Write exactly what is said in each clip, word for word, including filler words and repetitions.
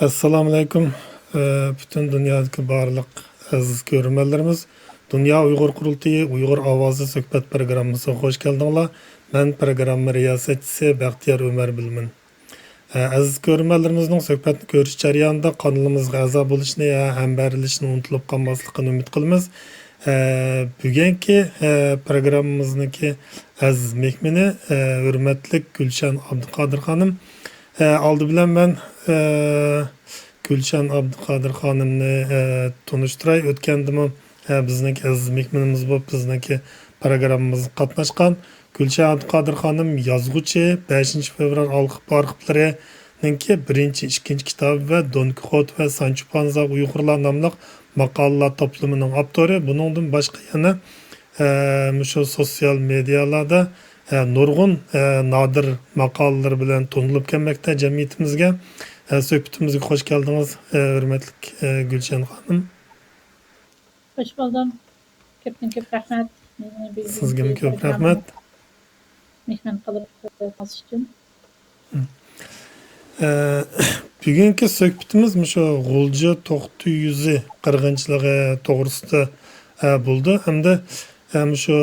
ئەسسالامۇئەلەيكۇم. ئە، پۈتۈن دۇنيادىكى بارلىق ئەزىز كۆرۈرمەنلىرىمىز، دۇنيا ئۇيغۇر قۇرۇلتىيى ئۇيغۇر ئاۋازى سۆھبەت پروگراممىسىغا خوش كەلدىڭلار. مەن پروگرامما رىياسەتچىسى بەختىيار ئۆمەر بىلمىن. ئە، ئەزىز كۆرۈرمەنلىرىمىزنىڭ سۆھبەتنى كۆرۈش جەريانىدا قانىلىمىزغا ئەزا بولۇشنى ھەم ھەمبەرلىشىشنى ئۇنتۇلۇپ قالماسلىقىنى ئۈمىد قىلىمىز. ئە، بۈگۈنكى، ئە، پروگراممىمىزنىڭكى ئەزىز مېھمىنى، ئە، ھۆرمەتلىك گۈلشەن ئابدۇقادىر خانىم. ئە، ئالدى بىلەن مەن، ئە، گۈلشەن ئابدۇقادىر خانىمنى، ئە، تونۇشتۇراي. ئۆتكەندىمۇ، ئە، بىزنىڭكى ئەزىز مېھمىنىمىز بولۇپ، بىزنىڭكى پروگراممىمىزغا قاتناشقان گۈلشەن ئابدۇقادىر خانىم يازغۇچى، بەشىنچى فېۋرال ئارخىپ-، ئارخىپلىرىنىڭكى بىرىنچى، ئىككىنچى كىتابى ۋە دون كىخوت ۋە سانچو پانزا ئۇيغۇرلار ناملىق ماقالىلەر توپلىمىنىڭ ئاپتورى. بۇنىڭدىن باشقا يەنە، ئە، مۇشۇ سوتسىيال مېدىيالاردا، ئە، نۇرغۇن، ئە، نادىر ماقالىلىرى بىلەن تونۇلۇپ كەلمەكتە جەمئىيىتىمىزگە. ئە، سۆھبىتىمىزگە خوش كەلدىڭىز، ئە، ھۆرمەتلىك، ئە، گۈلشەن خانىم. خوش بولدۇم. كۆپتىن كۆپ رەھمەت. مېنى بۈگۈنكى سىزگىمۇ كۆپ پروگراممىغا رەھمەت. مېھمان قىلىپ ئالغىنىڭىز ئۈچۈن. ئە، بۈگۈنكى سۆھبىتىمىز مۇشۇ غۇلجا توختى يۈزى قىرغىنچىلىقى توغرىسىدا، ئە، بولىدۇ. ھەمدە، ئە، مۇشۇ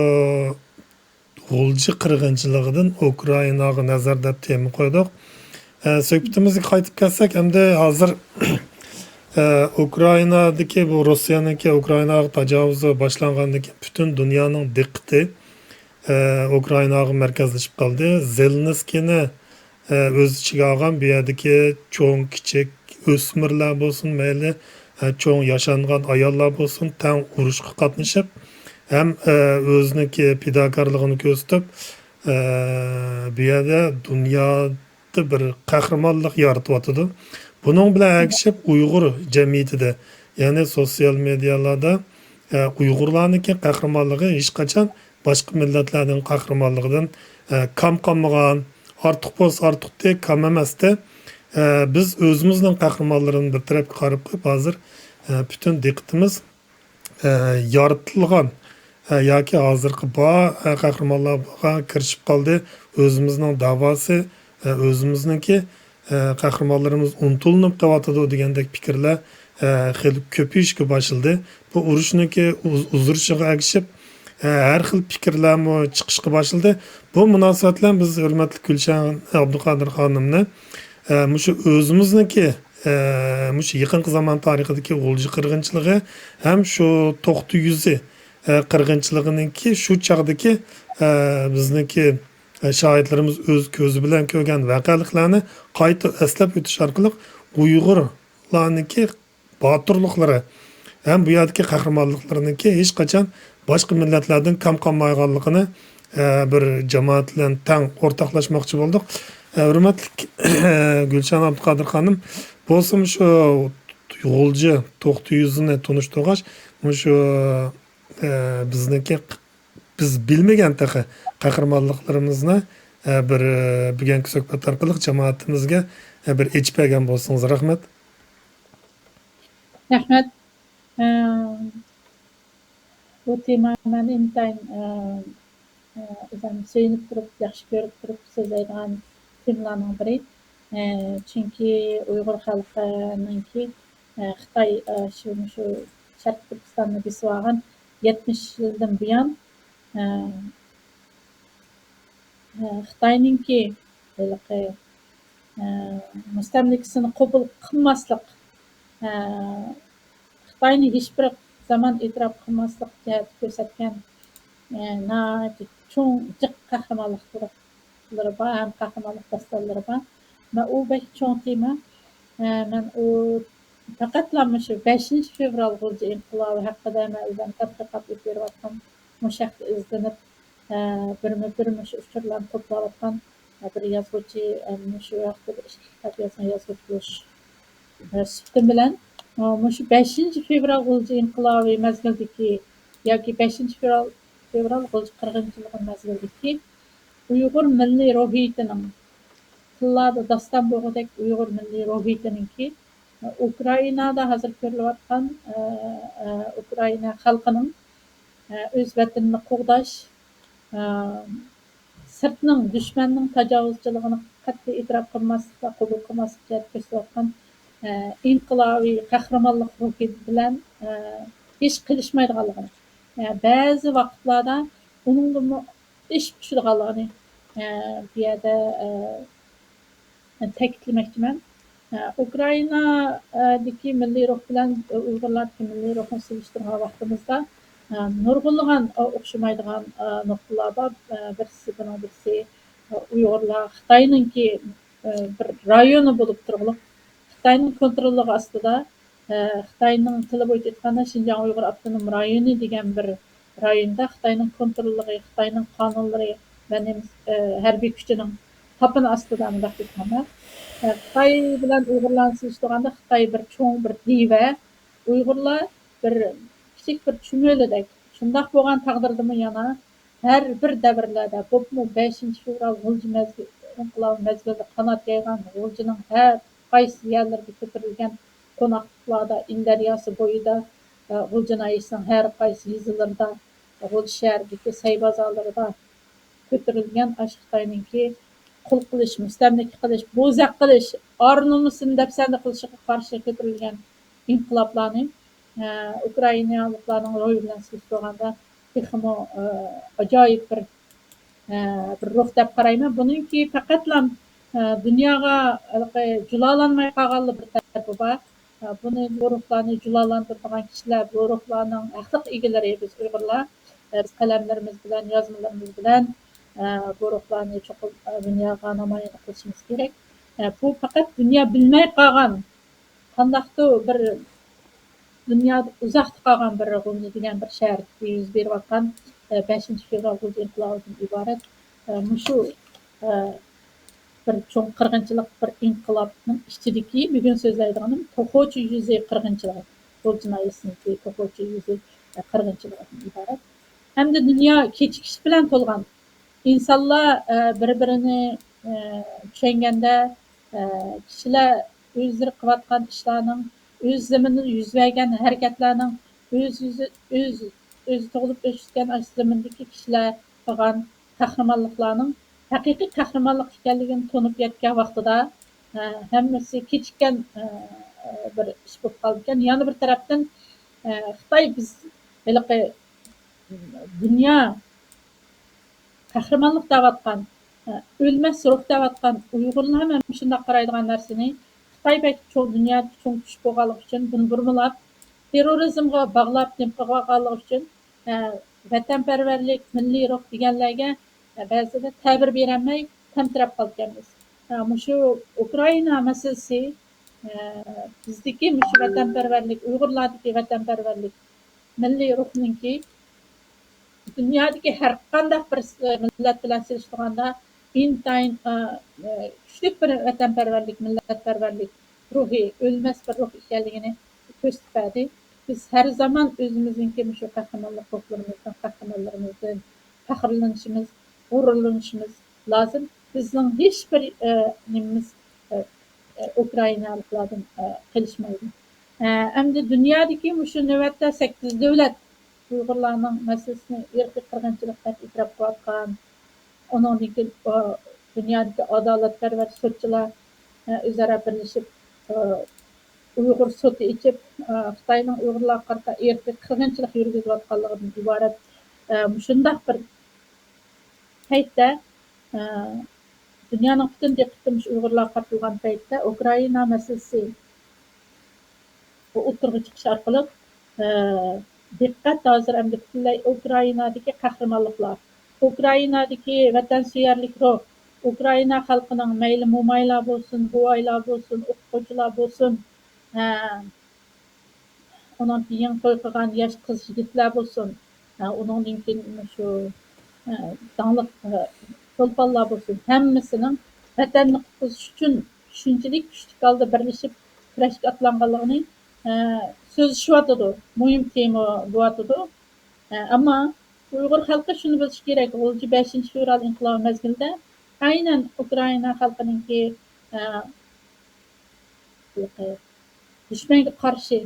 غۇلجا قىرغىنچىلىقىدىن ئۇكرائىناغا نەزەر دەپ تېما قويدۇق. ئە، سۆھبىتىمىزگە قايتىپ كەلسەك، ئەمدى ھازىر، ئە، ئۇكرائىنادىكى بۇ روسىيەنىڭكى ئۇكرائىناغا تاجاۋۇزى باشلانغاندىن كېيىن پۈتۈن دۇنيانىڭ دىققىتى، ئە، ئۇكرائىناغا مەركەزلىشىپ قالدى. زېلېنسكىينى، ئە، ئۆز ئىچىگە ئالغان بۇ يەردىكى چوڭ، كىچىك، ئۆسمۈرلەر بولسۇن، مەيلى، ئە، چوڭ ياشانغان ئاياللار بولسۇن، تەڭ ئۇرۇشقا قاتنىشىپ، ھەم، ئە، ئۆزىنىڭكى پىداكارلىقىنى كۆرسىتىپ، ئە، بۇ يەردە دۇنيادا بىر قەھرىمانلىق يارىتىۋاتىدۇ. بۇنىڭ بىلەن ئەگىشىپ ئۇيغۇر جەمئىيىتىدە، يەنى سوتسىيال مېدىيالاردا، ئە، ئۇيغۇرلارنىڭكى قەھرىمانلىقى ھېچقاچان باشقا مىللەتلەرنىڭ قەھرىمانلىقىدىن، ئە، كام قالمىغان، ئارتۇق بولسا ئارتۇقتى، كام ئەمەستى. ئە، بىز ئۆزىمىزنىڭ قەھرىمانلىرىنى بىر تەرەپكە قايرىپ قويۇپ، ھازىر، ئە، پۈتۈن دىققىتىمىز، ئە، يارىتىلغان، ئە، ياكى ھازىرقى بار، ئە، قەھرىمانلارغا كىرىشىپ قالدى. ئۆزىمىزنىڭ داۋاسى، ئە، ئۆزىمىزنىڭكى، ئە، قەھرىمانلىرىمىز ئۇنتۇلۇنۇپ قېلىۋاتىدۇ دېگەندەك پىكىرلەر، ئە، خېلى كۆپىيىشكە باشلىدى. بۇ ئۇرۇشنىڭكى ئۇز-، ئۇزىرىشىغا ئەگىشىپ، ئە، ھەر خىل پىكىرلەرمۇ چىقىشقا باشلىدى. بۇ مۇناسىۋەت بىلەن بىز ھۆرمەتلىك گۈلشەن ئابدۇقادىر خانىمنى، ئە، مۇشۇ ئۆزىمىزنىڭكى، ئە، مۇشۇ يېقىنقى زامان تارىخىدىكى غۇلجا قىرغىنچىلىقى ھەم شۇ توختى يۈزى، ئە، قىرغىنچىلىقىنىڭكى شۇ چاغدىكى، ئە، بىزنىڭكى، ئە، شاھىتلىرىمىز ئۆز كۆزى بىلەن كۆرگەن ۋەقەلىكلەرنى قايتا ئەسلەپ ئۆتۈش ئارقىلىق ئۇيغۇرلارنىڭكى باتۇرلۇقلىرى ھەم بۇ يەردىكى قەھرىمانلىقلىرىنىڭكى ھېچقاچان باشقا مىللەتلەردىن كام قالمايدىغانلىقىنى، ئە، بىر جامائەت بىلەن تەڭ ئورتاقلاشماقچى بولدۇق. ئە، ھۆرمەتلىك گۈلشەن ئابدۇقادىر خانىم، بولسىمۇ شۇ غۇلجا توختى يۈزىنى تونۇشتۇرغاچ، مۇشۇ، ئە، بىزنىڭكى بىز بىلمىگەن تېخى قەھرىمانلىقلىرىمىزنى، ئە، بىر، ئە، بۈگۈنكى سۆھبەت ئارقىلىق جامائىتىمىزگە، ئە، بىر ئېچىپ بەرگەن بولسىڭىز. رەھمەت. رەھمەت. ئە، بۇ تېما مەن ئىنتايىن، ئە، ئە، ئۆزۈم سۆيۈنۈپ تۇرۇپ، ياخشى كۆرۈپ تۇرۇپ سۆزلەيدىغان تېمىلارنىڭ بىرى. ئە، چۈنكى ئۇيغۇر خەلقىنىڭكى، ئە، خىتاي، ئە، شۇ، شۇ شەرقىي تۈركىستاننى بېسىۋالغان يەتمىش يىلدىن بۇيان، ئە، ئە، خىتاينىڭكى ھېلىقى، ئە، مۇستەملىكىسىنى قوبۇل قىلماسلىق، ئە، خىتاينى ھېچبىر زامان ئېتىراپ قىلماسلىق جەھەتتە كۆرسەتكەن، ئە، ناھايىتى چوڭ جىق قەھرىمانلىقلىرى بار ھەم قەھرىمانلىق داستانلىرى بار. مەن ئۇ بەك چوڭ تېما. ئە، مەن ئۇ پەقەتلا مۇشۇ بەشىنچى فېۋرال غۇلجا ئىنقىلابى ھەققىدە مەن ئۆزۈم تەتقىقات ئېلىپ بېرىۋاتقان، مۇشۇ ھەقتە ئىزدىنىپ، ئە، بىرمۇ بىر مۇشۇ ئۇچۇرلارنى توپلاۋاتقان، ئە، بىر يازغۇچى، ئە، مۇشۇ ھەقتە بىر ئىككى كىتاب يازغان يازغۇچى بولۇش، ئە، سۈپىتىم بىلەن، ئە، مۇشۇ بەشىنچى فېۋرال غۇلجا ئىنقىلابى مەزگىلىدىكى ياكى بەشىنچى فېۋرال، فېۋرال غۇلجا قىرغىنچىلىقى مەزگىلىدىكى ئۇيغۇر مىللىي روھىيىتىنىڭ، تىللاردا داستان بولغۇدەك ئۇيغۇر مىللىي روھىيىتىنىڭكى، ئۇكرائىنادا ھازىر كۆرۈلۈۋاتقان، ئە، ئە، ئۇكرائىنا خەلقىنىڭ، ئە، ئۆز ۋەتىنىنى قوغداش، ئە، سىرتنىڭ، دۈشمەننىڭ تاجاۋۇزچىلىقىنى قەتئىي ئېتىراپ قىلماسلىق ۋە قوبۇل قىلماسلىق جەھەتتە كۆرسىتىۋاتقان ئىنقىلابىي قەھرىمانلىق روھى بىلەن ھېچ قېلىشمايدىغانلىقىنى، بەزى ۋاقىتلاردا ئۇنىڭدىنمۇ ئېشىپ چۈشىدىغانلىقىنى بۇ يەردە تەكىتلىمەكچىمەن. ئۇكرائىنادىكى مىللىي روھ بىلەن ئۇيغۇرلاردىكى مىللىي روھنى سېلىشتۇرغان ۋاقتىمىزدا نۇرغۇنلىغان ئوخشىمايدىغان نۇقتىلار بار. بىرسى، بۇنىڭ بىرسى، ئۇيغۇرلار خىتاينىڭكى بىر رايونى بولۇپ تۇرۇقلۇق، خىتاينىڭ كونتروللۇقى ئاستىدا، خىتاينىڭ تىلى بويىچە ئېيتقاندا شىنجاڭ ئۇيغۇر ئاپتونوم رايونى دېگەن بىر رايوندا خىتاينىڭ كونتروللۇقى، خىتاينىڭ قانۇنلىرى ۋە نېمىس-، ھەربىي كۈچىنىڭ تاپىنى ئاستىدا مۇنداق دېسەم، خىتاي بىلەن ئۇيغۇرلارنى سېلىشتۇرغاندا خىتاي بىر چوڭ بىر دىۋە، ئۇيغۇرلار بىر كىچىك بىر چۈمۈلىدەك. شۇنداق بولغان تەقدىردىمۇ يەنە ھەر بىر دەۋرلەردە، بولۇپمۇ بەشىنچى فېۋرال غۇلجا مەزگىل-، ئىنقىلابى مەزگىلىدە قانات يايغان غۇلجىنىڭ ھەر قايسى يەرلىرىگە كۆتۈرۈلگەن قوناقلىقلاردا، ئىل دەرياسى بويىدا، غۇلجا ناھىيەسىنىڭ ھەر قايسى يېزىلىرىدا، غۇلجا شەھىرىدىكى سەي بازارلىرىدا كۆتۈرۈلگەن ئاشۇ خىتاينىڭكى قۇل قىلىش، مۇستەملىكە قىلىش، بوزەك قىلىش، ئار نومۇسىنى دەپسەندە قىلىشىغا قارشى كۆتۈرۈلگەن ئىنقىلابلارنى، ئە، ئۇكرائىنالىقلارنىڭ روھى بىلەن سېلىشتۇرغاندا تېخىمۇ، ئە، ئاجايىپ بىر، ئە، بىر روھ دەپ قارايمەن. بۇنىڭكى پەقەتلا، ئە، دۇنياغا ھېلىقى جۇلالانماي قالغانلا بىر تەرىپى بار. ئە، بۇنى، بۇ روھلارنى جۇلالاندۇرىدىغان كىشىلەر، بۇ روھلارنىڭ ھەقلىق ئىگىلىرى بىز ئۇيغۇرلار. ئە، بىز قەلەملىرىمىز بىلەن، يازمىلىرىمىز بىلەن، ئە، بۇ روھلارنى چوقۇم، ئە، دۇنياغا نامايان قىلىشىمىز كېرەك. ئە، بۇ پەقەت دۇنيا بىلمەي قالغان، قانداقتۇر بىر دۇنيادا ئۇزاقتا قالغان بىر غۇلجا دېگەن بىر شەھەردىكى يۈز بېرىۋاتقان، ئە، بەشىنچى فېۋرال غۇلجا ئىنقىلابىدىن ئىبارەت. ئە، مۇشۇ، ئە، بىر چوڭ قىرغىنچىلىق، بىر ئىنقىلابنىڭ ئىچىدىكى بۈگۈن سۆزلەيدىغىنىم توخۇچى يۈزى قىرغىنچىلىقى، غۇلجا ناھىيەسىنىڭكى توخۇچى يۈزى، ئە، قىرغىنچىلىقىدىن ئىبارەت. ھەمدە دۇنيا كېچىكىش بىلەن تولغان. ئىنسانلار، ئە، بىر-بىرىنى، ئە، چۈشەنگەندە، ئە، كىشىلەر ئۆزلىرى قىلىۋاتقان ئىشلارنىڭ، ئۆز زېمىنىدا يۈز بەرگەن ھەرىكەتلەرنىڭ ئۆز يۈزى، ئۆز، ئۆزى تۇغۇلۇپ ئۆسكەن ئاشۇ زېمىندىكى كىشىلەر قىلغان قەھرىمانلىقلارنىڭ ھەقىقىي قەھرىمانلىق ئىكەنلىكىنى تونۇپ يەتكەن ۋاقتىدا، ئە، ھەممىسى كېچىككەن، ئە، بىر ئىش بولۇپ قالىدىكەن. يەنە بىر تەرەپتىن، ئە، خىتاي بىز ھېلىقى دۇنيا قەھرىمانلىق دەۋاتقان، ئۆلمەس روھ دەۋاتقان ئۇيغۇرلار ھەم شۇنداق قارايدىغان نەرسىنى خىتاي بەك چوڭ، دۇنيادىكى چوڭ كۈچ بولغانلىقى ئۈچۈن، بۇنى بۇرمىلاپ، تېررورىزمغا باغلاپ نېمە قىلىۋالغانلىقى ئۈچۈن، ۋەتەنپەرۋەرلىك، مىللىي روھ دېگەنلەرگە بەزىدە تەبىر بېرەلمەي تەمتىرەپ قالىدىكەنمىز. مۇشۇ ئۇكرائىنا مەسىلىسى، بىزدىكى مۇشۇ ۋەتەنپەرۋەرلىك، ئۇيغۇرلاردىكى ۋەتەنپەرۋەرلىك، مىللىي روھنىڭكى دۇنيادىكى ھەر قانداق بىر، ئە، مىللەت بىلەن سېلىشتۇرغاندا ئىنتايىن، ئە، ئە، كۈچلۈك بىر ۋەتەنپەرۋەرلىك، مىللەتپەرۋەرلىك روھى، ئۆلمەس بىر روھ ئىكەنلىكىنى كۆرسىتىپ بەردى. بىز ھەر زامان ئۆزىمىزنىڭكى مۇشۇ قەھرىمانلىق روھلىرىمىزدىن، قەھرىمانلىرىمىزدىن پەخىرلىنىشىمىز، غۇرۇرلىنىشىمىز لازىم. بىزنىڭ ھېچبىر، ئە، نېمىمىز، ئە، ئە، ئۇكرائىنالىقلاردىن، ئە، قېلىشمايدۇ. ئە، ئەمدى دۇنيادىكى مۇشۇ نۆۋەتتە سەككىز دۆلەت ئۇيغۇرلارنىڭ مەسىلىسىنى ئىرقىي قىرغىنچىلىق دەپ ئېتىراپ قىلىۋاتقان، ئۇنىڭدىن كېيىن، ئۇ، دۇنيادىكى ئادالەتپەرۋەر سوتچىلار، ئە، ئۆزئارا بىرلىشىپ، ئۇ، ئۇيغۇر سوتى ئېچىپ، ئە، خىتاينىڭ ئۇيغۇرلارغا قارىتا ئىرقىي قىرغىنچىلىق يۈرگۈزۈۋاتقانلىقىدىن ئىبارەت، ئە، مۇشۇنداق بىر پەيتتە، ئە، دۇنيانىڭ پۈتۈن دىققىتى مۇشۇ ئۇيغۇرلارغا قارىتىلغان پەيتتە، ئۇكرائىنا مەسىلىسى بۇ ئوتتۇرىغا چىقىش ئارقىلىق، ئە، دىققەت ھازىر ئەمدى پۈتۈنلەي ئۇكرائىنادىكى قەھرىمانلىقلار، ئۇكرائىنادىكى ۋەتەنسۆيەرلىك روھ، ئۇكرائىنا خەلقىنىڭ مەيلى مومايلار بولسۇن، بوۋايلار بولسۇن، ئوقۇغۇچىلار بولسۇن، ئە، ئۇنىڭدىن كېيىن توي قىلغان ياش قىز-يىگىتلەر بولسۇن، ئۇنىڭدىن كېيىن شۇ، داڭلىق چولپانلار بولسۇن، ھەممىسىنىڭ ۋەتەننى قۇتقۇزۇش ئۈچۈن شۇنچىلىك كۈچلۈك ھالدا بىرلىشىپ كۈرەشكە ئاتلانغانلىقىنى سۆزلىشىۋاتىدۇ، مۇھىم تېما بولۇۋاتىدۇ. ئەمما ئۇيغۇر خەلقى شۇنى بىلىشى كېرەك، غۇلجا بەشىنچى فېۋرال ئىنقىلابى مەزگىلىدە ئەينەن ئۇكرائىنا خەلقىنىڭكى، دۈشمەنگە قارشى،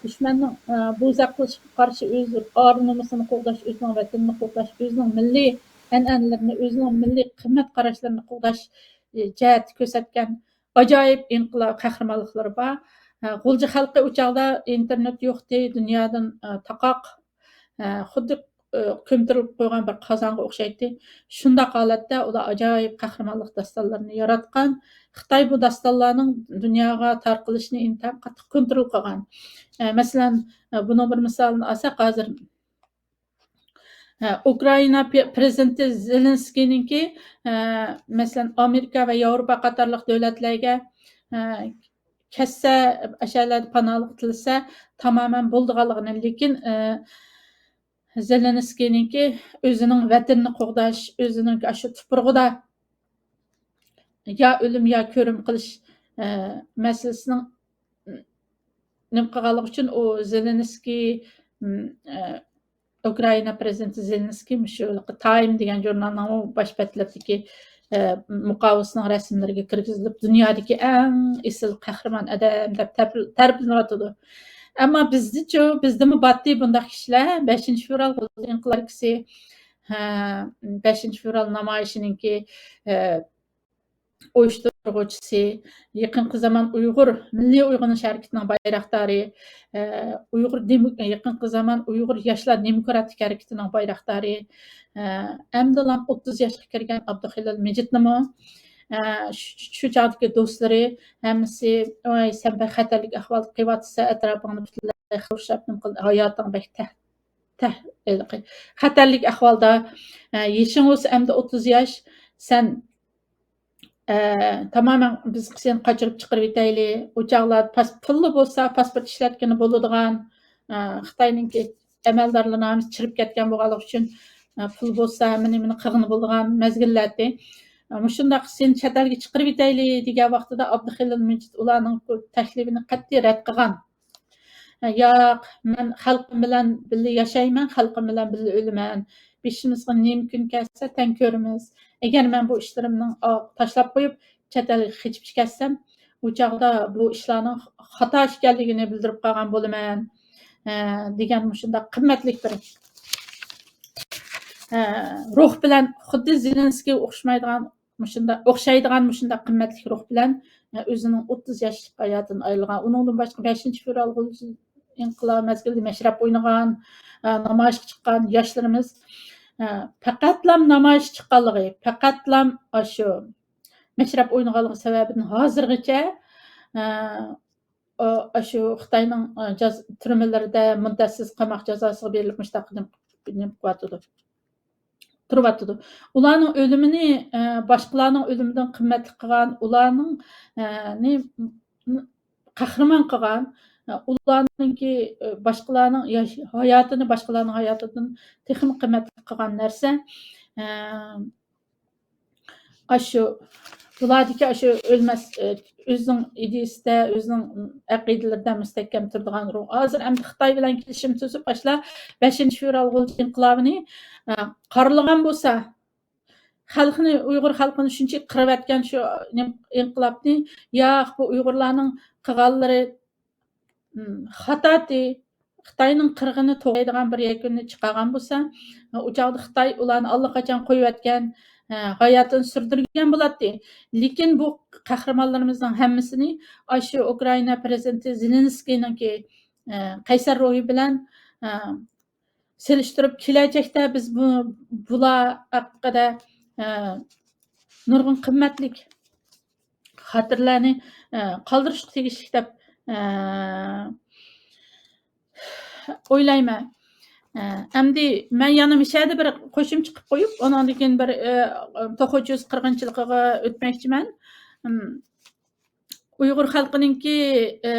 دۈشمەننىڭ، ئە، بوزەك قىلىشىغا قارشى ئۆز ئار نومۇسىنى قوغداش، ئۆزىنىڭ ۋەتىنىنى قوغداش، ئۆزىنىڭ مىللىي ئەنئەنىلىرىنى، ئۆزىنىڭ مىللىي قىممەت قاراشلىرىنى قوغداش، ئە، جەھەتتە كۆرسەتكەن ئاجايىپ ئىنقىلاب قەھرىمانلىقلىرى بار. ئە، غۇلجا خەلقى ئۇ چاغدا ئىنتېرنېت يوقتى، دۇنيادىن، ئە، تاقاق. ئە، خۇددى، ئە، كۆمتۈرۈلۈپ قويغان بىر قازانغا ئوخشايتتى. شۇنداق ھالەتتە ئۇلار ئاجايىپ قەھرىمانلىق داستانلىرىنى ياراتقان. خىتاي بۇ داستانلارنىڭ دۇنياغا تارقىلىشىنى ئىنتايىن قاتتىق كونترول قىلغان. ئە، مەسىلەن، ئە، بۇنىڭ بىر مىسالىنى ئالساق، ھازىر، ئە، ئۇكرائىنا پې-، پرېزىدېنتى زېلېنسكىينىڭكى، ئە، مەسىلەن، ئامېرىكا ۋە ياۋروپا قاتارلىق دۆلەتلەرگە، ئە، كەتسە، ئەشەلەردە پاناھلىق تىلىسە، تامامەن بولىدىغانلىقىنى، لېكىن، ئە، زېلېنسكىينىڭكى ئۆزىنىڭ ۋەتىنىنى قوغداش، ئۆزىنىڭكى ئاشۇ تۇپرىقىدا يا ئۆلۈم، يا كۆرۈم قىلىش، ئە، مەسىلىسىنىڭ نېمە قىلغانلىقى ئۈچۈن ئۇ زېلېنسكىي، ئە، ئۇكرائىنا پرېزىدېنتى زېلېنسكىي مۇشۇ تايم دېگەن ژۇرنالنىڭ باش بەتلىرىدىكى، ئە، مۇقاۋىسىنىڭ رەسىملىرىگە كىرگۈزۈلۈپ، دۇنيادىكى ئەڭ ئېسىل قەھرىمان ئادەم دەپ تەرىپلىنىۋاتىدۇ. ئەمما بىزدىچۇ، بىزدىمۇ باتتى بۇنداق كىشىلەر؟ بەشىنچى فېۋرال غۇلجا ئىنقىلابچىسى، ھە، بەشىنچى فېۋرال نامايىشىنىڭكى، ئە، ئۇيۇشتۇرغۇچىسى، يېقىنقى زامان ئۇيغۇر، مىللىي ئويغىنىش ھەرىكىتىنىڭ بايراقدارى، ئە، ئۇيغۇر دېمو-، يېقىنقى زامان ئۇيغۇر ياشلار دېموكراتىك ھەرىكىتىنىڭ بايراقدارى، ئە، ئەمدىلا ئوتتۇز ياشقا كىرگەن ئابدۇخېلىل مىجىتنىمۇ، ئە، شۇ، شۇ چاغدىكى دوستلىرى ھەممىسى، «ۋاي، سەن بەك خەتەرلىك ئەھۋالدا قېلىۋاتىسەن، ئەتراپىڭنى پۈتۈنلەي قۇرشاپ، نېمە قىل-، ھاياتىڭ بەك تەھ-، تەھ-، ھېلىقى خەتەرلىك ئەھۋالدا، ئە، يېشىڭ بولسا ئەمدى ئوتتۇز ياش، سەن، ئە، تامامەن بىز سېنى قاچۇرۇپ چىقىرىۋېتەيلى. ئۇ چاغلار پاس-، پۇللا بولسا پاسپورت ئىشلەتكىلى بولىدىغان، ئە، خىتاينىڭكى ئەمەلدارلىرىنىڭ ھەممىسى چىرىپ كەتكەن بولغانلىقى ئۈچۈن، ئە، پۇل بولسا ھەممە نېمىنى قىلغىلى بولىدىغان مەزگىللەردى. ئە، مۇشۇنداق سېنى چەت ئەلگە چىقىرىۋېتەيلى دېگەن ۋاقتىدا ئابدۇخېلىل مىجىت ئۇلارنىڭ بۇ تەكلىپىنى قەتئىي رەت قىلغان. ياق، مەن خەلقىم بىلەن بىللە ياشايمەن، خەلقىم بىلەن بىللە ئۆلىمەن. بېشىمىزغا نېمە كۈن كەلسە، تەڭ كۆرىمىز. ئەگەر مەن بۇ ئىشلىرىمنى، ئا، تاشلاپ قويۇپ، چەت ئەلگە قېچىپ كەتسەم، ئۇ چاغدا بۇ ئىشلارنىڭ خاتا ئىكەنلىكىنى بىلدۈرۈپ قالغان بولىمەن، ئە، دېگەن مۇشۇنداق قىممەتلىك بىر، ئە، روھ بىلەن خۇددى زېلېنسكىيگە ئوخشىمايدىغان مۇشۇنداق ئوخشايدىغان مۇشۇنداق قىممەتلىك روھ بىلەن، ئە، ئۆزىنىڭ ئوتتۇز ياشلىق ھاياتىدىن ئايرىلغان. ئۇنىڭدىن باشقا بەشىنچى فېۋرال ئىنقىلابى مەزگىلىدە مەشرەپ ئوينىغان، ئە، نامايىشقا چىققان ياشلىرىمىز، ئە، پەقەتلام نامايىشقا چىققانلىقى، پەقەتلام ئاشۇ مەشرەپ ئوينىغانلىقى سەۋەبىدىن ھازىرغىچە، ئە، ئاشۇ خىتاينىڭ، ئە، جاز-، تۈرمىلىرىدە مۇددەتسىز قاماق جازاسىغا بېرىلىپ مۇشۇنداق نېمە قىلىۋاتىدۇ. تۇرۇۋاتىدۇ. ئۇلارنىڭ ئۆلۈمىنى، ئە، باشقىلارنىڭ ئۆلۈمىدىن قىممەتلىك قىلغان، ئۇلارنىڭ، ئە، نى-، قەھرىمان قىلغان، ئە، ئۇلارنىڭكى، ئە، باشقىلارنىڭ ياش-، ھاياتىنى باشقىلارنىڭ ھاياتىدىن تېخىمۇ قىممەتلىك قىلغان نەرسە، ئە، ئاشۇ، بۇلاردىكى ئاشۇ ئۆلمەس، ئۆزىنىڭ ئىدىيىسىدە، ئۆزىنىڭ ئەقىدىلىرىدە مۇستەھكەم تۇرىدىغان روھ. ھازىر ئەمدى خىتاي بىلەن كېلىشىم تۈزۈپ، ئاشۇلار بەشىنچى فېۋرال غۇلجا ئىنقىلابىنى، ئە، قارىلىغان بولسا، خەلقنى، ئۇيغۇر خەلقىنى شۇنچىلىك قىرىۋەتكەن شۇ نېمە، ئىنقىلابنى، ياق، بۇ ئۇيغۇرلارنىڭ قىلغانلىرى، ئىم، خاتاتى، خىتاينىڭ قىرغىنى توغرا دەيدىغان بىر يەكۈننى چىقارغان بولسا، ئۇ چاغدا خىتاي ئۇلارنى ئاللىقاچان قويۇۋەتكەن، ئە، ھاياتىنى سۈردۈرگەن بولاتتى. لېكىن بۇ قەھرىمانلىرىمىزنىڭ ھەممىسىنى ئاشۇ ئۇكرائىنا پرېزىدېنتى زېلېنسكىينىڭكى، ئە، قەيسەر روھى بىلەن، ئە، سېلىشتۇرۇپ، كېلەچەكتە بىز بۇ، بۇلار ھەققىدە، ئە، نۇرغۇن قىممەتلىك خاتىرىلەرنى، ئە، قالدۇرۇشقا تېگىشلىك دەپ، ئە، ئويلايمەن. ئە، ئەمدى مەن يەنە مىشەدە بىر قوشۇمچە قىلىپ قويۇپ، ئۇنىڭدىن كېيىن بىر، ئە، توخۇ چۆز قىرغىنچىلىقىغا ئۆتمەكچىمەن. ئىم، ئۇيغۇر خەلقىنىڭكى، ئە،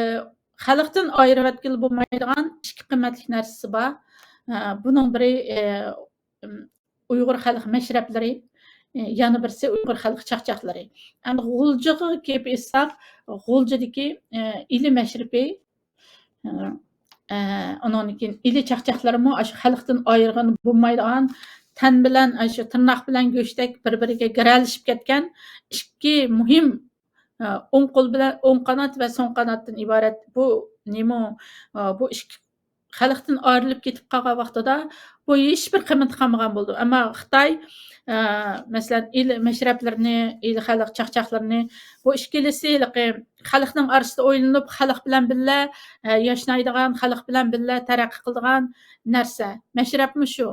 خەلقتىن ئايرىۋەتكىلى بولمايدىغان ئىككى قىممەتلىك نەرسىسى بار. ئە، بۇنىڭ بىرى، ئە، ئۇيغۇر خەلق مەشرەپلىرى، ئە، يەنە بىرسى ئۇيغۇر خەلق چاقچاقلىرى. ئەمدى غۇلجىغا كېلىپ ئېيتساق، غۇلجىدىكى، ئە، ئىلى مەشرىپى، ئە، ئۇنىڭدىن كېيىن ئىلى چاقچاقلىرىمۇ ئاشۇ خەلقتىن ئايرىغىلى بولمايدىغان، تەن بىلەن، ئاشۇ تىرناق بىلەن گۆشتەك بىر-بىرىگە گىرەلىشىپ كەتكەن ئىككى مۇھىم، ئە، ئوڭ قول بىلەن، ئوڭ قانات ۋە سول قاناتتىن ئىبارەت بۇ نېمە، ئە، بۇ ئىككى خەلقتىن ئايرىلىپ كېتىپ قالغان ۋاقتىدا بۇ ھېچبىر قىممىتى قالمىغان بولىدۇ. ئەمما خىتاي، ئە، مەسىلەن، ئىلى مەشرەپلىرىنى، ئىلى خەلق چاقچاقلىرىنى، بۇ ئىككىلىسى ھېلىقى خەلقنىڭ ئارىسىدا ئويلىنىپ، خەلق بىلەن بىللە، ئە، ياشنايدىغان، خەلق بىلەن بىللە تەرەققىي قىلىدىغان نەرسە. مەشرەپمۇ شۇ.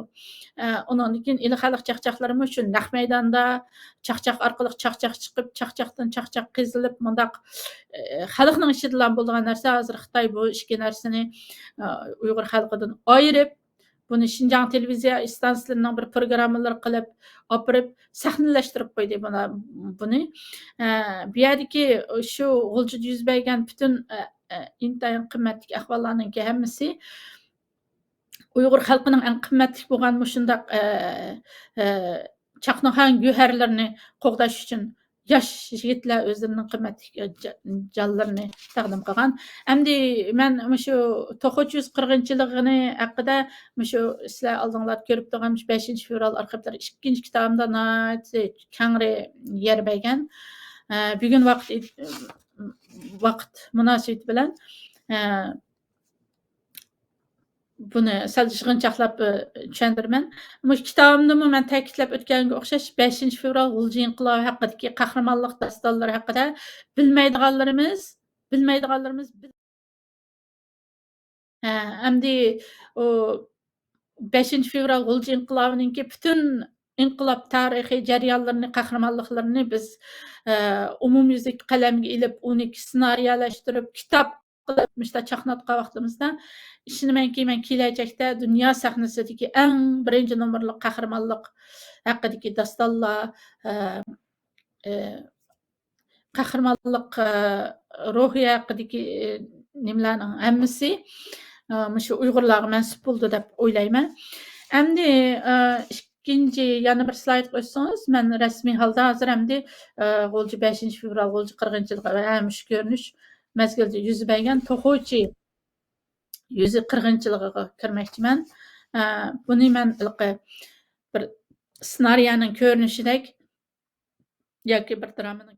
ئە، ئۇنىڭدىن كېيىن ئىلى خەلق چاقچاقلىرىمۇ شۇ نەق مەيداندا چاقچاق ئارقىلىق چاقچاق چىقىپ، چاقچاقتىن چاقچاق قېزىلىپ، مۇنداق، ئە، خەلقنىڭ ئىچىدىلا بولىدىغان نەرسە. ھازىر خىتاي بۇ ئىككى نەرسىنى، ئە، ئۇيغۇر خەلقىدىن ئايرىپ، بۇنى شىنجاڭ تېلېۋىزىيە ئىستانسىلىرىنىڭ بىر پروگراممىلىرى قىلىپ ئاپىرىپ سەھنىلەشتۈرۈپ قويدى بۇنا-، بۇنى. ئە، بۇ يەردىكى شۇ غۇلجىدا يۈز بەرگەن پۈتۈن، ئە، ئە، ئىنتايىن قىممەتلىك ئەھۋاللارنىڭكى ھەممىسى ئۇيغۇر خەلقىنىڭ ئەڭ قىممەتلىك بولغان مۇشۇنداق، ئە، ئە، چاقنىغان گۆھەرلىرىنى قوغداش ئۈچۈن ياش يىگىتلەر ئۆزلىرىنىڭ قىممەتلىك، ئە، جا-، جانلىرىنى تەقدىم قىلغان. ئەمدى مەن مۇشۇ توخۇچى يۈز قىرغىنچىلىقىنى ھەققىدە مۇشۇ سىلەر ئالدىڭلاردا كۆرۈپ تۇرغان مۇشۇ بەشىنچى فېۋرال ئارخىپلىرى ئىككىنچى كىتابىمدا ناھايىتى كەڭرى يەر بەرگەن. ئە، بۈگۈن ۋاقىت، ۋاقىت مۇناسىۋىتى بىلەن، ئە، بۇنى سەل يىغىنچاقلاپ، ئە، چۈشەندۈرىمەن. مۇشۇ كىتابىمدىمۇ مەن تەكىتلەپ ئۆتكەنگە ئوخشاش، بەشىنچى فېۋرال غۇلجا ئىنقىلابى ھەققىدىكى قەھرىمانلىق داستانلىرى ھەققىدە بىلمەيدىغانلىرىمىز، بىلمەيدىغانلىرىمىز بىل-، ھە، ئەمدى ئۇ بەشىنچى فېۋرال غۇلجا ئىنقىلابىنىڭكى پۈتۈن ئىنقىلاب تارىخىي جەريانلىرىنى، قەھرىمانلىقلىرىنى بىز، ئە، ئومۇميۈزلۈك قەلەمگە ئېلىپ، ئۇنى سېنارىيەلەشتۈرۈپ، كىتاب قىلىپ مۇشۇنداق چاقناتقان ۋاقتىمىزدا، ئىشىنىمەنكى، مەن كېلەچەكتە دۇنيا سەھنىسىدىكى ئەڭ بىرىنچى نومۇرلۇق قەھرىمانلىق ھەققىدىكى داستانلار، ئە، ئە، قەھرىمانلىق، ئە، روھى ھەققىدىكى، ئە، نېمىلەرنىڭ ھەممىسى، ئە، مۇشۇ ئۇيغۇرلارغا مەنسۇپ بولىدۇ دەپ ئويلايمەن. ئەمدى، ئە، ئىككىنچى يەنە بىر سلايدقا ئۆتسىڭىز، مەن رەسمىي ھالدا ھازىر ئەمدى، ئە، غۇلجا بەشىنچى فېۋرال، غۇلجا قىرغىنچىلىقى ۋە ھەم مۇشۇ كۆرۈنۈش مەزگىلىدە يۈز بەرگەن توخۇچى يۈزى قىرغىنچىلىقىغا كىرمەكچىمەن. ئە، بۇنى مەن ھېلىقى بىر سېنارىيەنىڭ كۆرۈنۈشىدەك ياكى بىر درامىنىڭ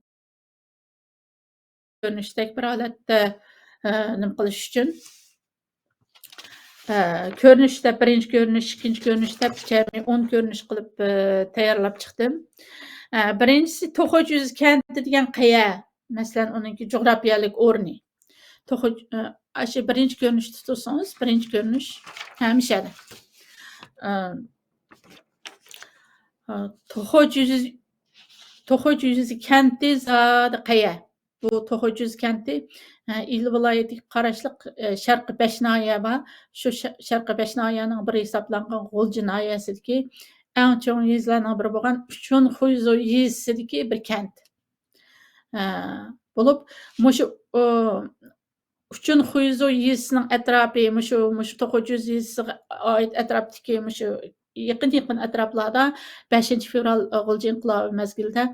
كۆرۈنۈشىدەك بىر ھالەتتە، ئە، نېمە قىلىش ئۈچۈن، ئە، كۆرۈنۈش دەپ، بىرىنچى كۆرۈنۈش، ئىككىنچى كۆرۈنۈش دەپ، جەمئىي ئون كۆرۈنۈش قىلىپ، ئە، تەييارلاپ چىقتىم. ئە، بىرىنچىسى توخۇچى يۈزى كەنتى دېگەن قەيە، مەسىلەن، ئۇنىڭكى جۇغراپىيەلىك ئورنى. توخۇ-، ئە، ئاشۇ بىرىنچى كۆرۈنۈشتە تۇرسىڭىز، بىرىنچى كۆرۈنۈش ھەمىشە. ئە، ئە، توخۇچى يۈزى، توخۇچى يۈزى كەنتى زادى قەيە. بۇ توخۇچى يۈزى كەنتى، ئە، ئىلى ۋىلايىتىگە قاراشلىق، ئە، شەرقىي بەش ناھىيە بار. شۇ شە-، شەرقىي بەش ناھىيەنىڭ بىرى ھېسابلانغان غۇلجا ناھىيەسىدىكى ئەڭ چوڭ يېزىلارنىڭ بىرى بولغان ئۇچۇن خۇيزۇ يېزىسىدىكى بىر كەنت. ئە، بولۇپ، مۇشۇ، ئۇ، ئۇچۇن خۇيزۇ يېزىسىنىڭ ئەتراپى، مۇشۇ، مۇشۇ توخۇچى يۈزى يېزىسىغا ئائىت ئەتراپتىكى مۇشۇ يېقىن، يېقىن ئەتراپلاردا بەشىنچى فېۋرال، ئە، غۇلجا ئىنقىلابى مەزگىلىدە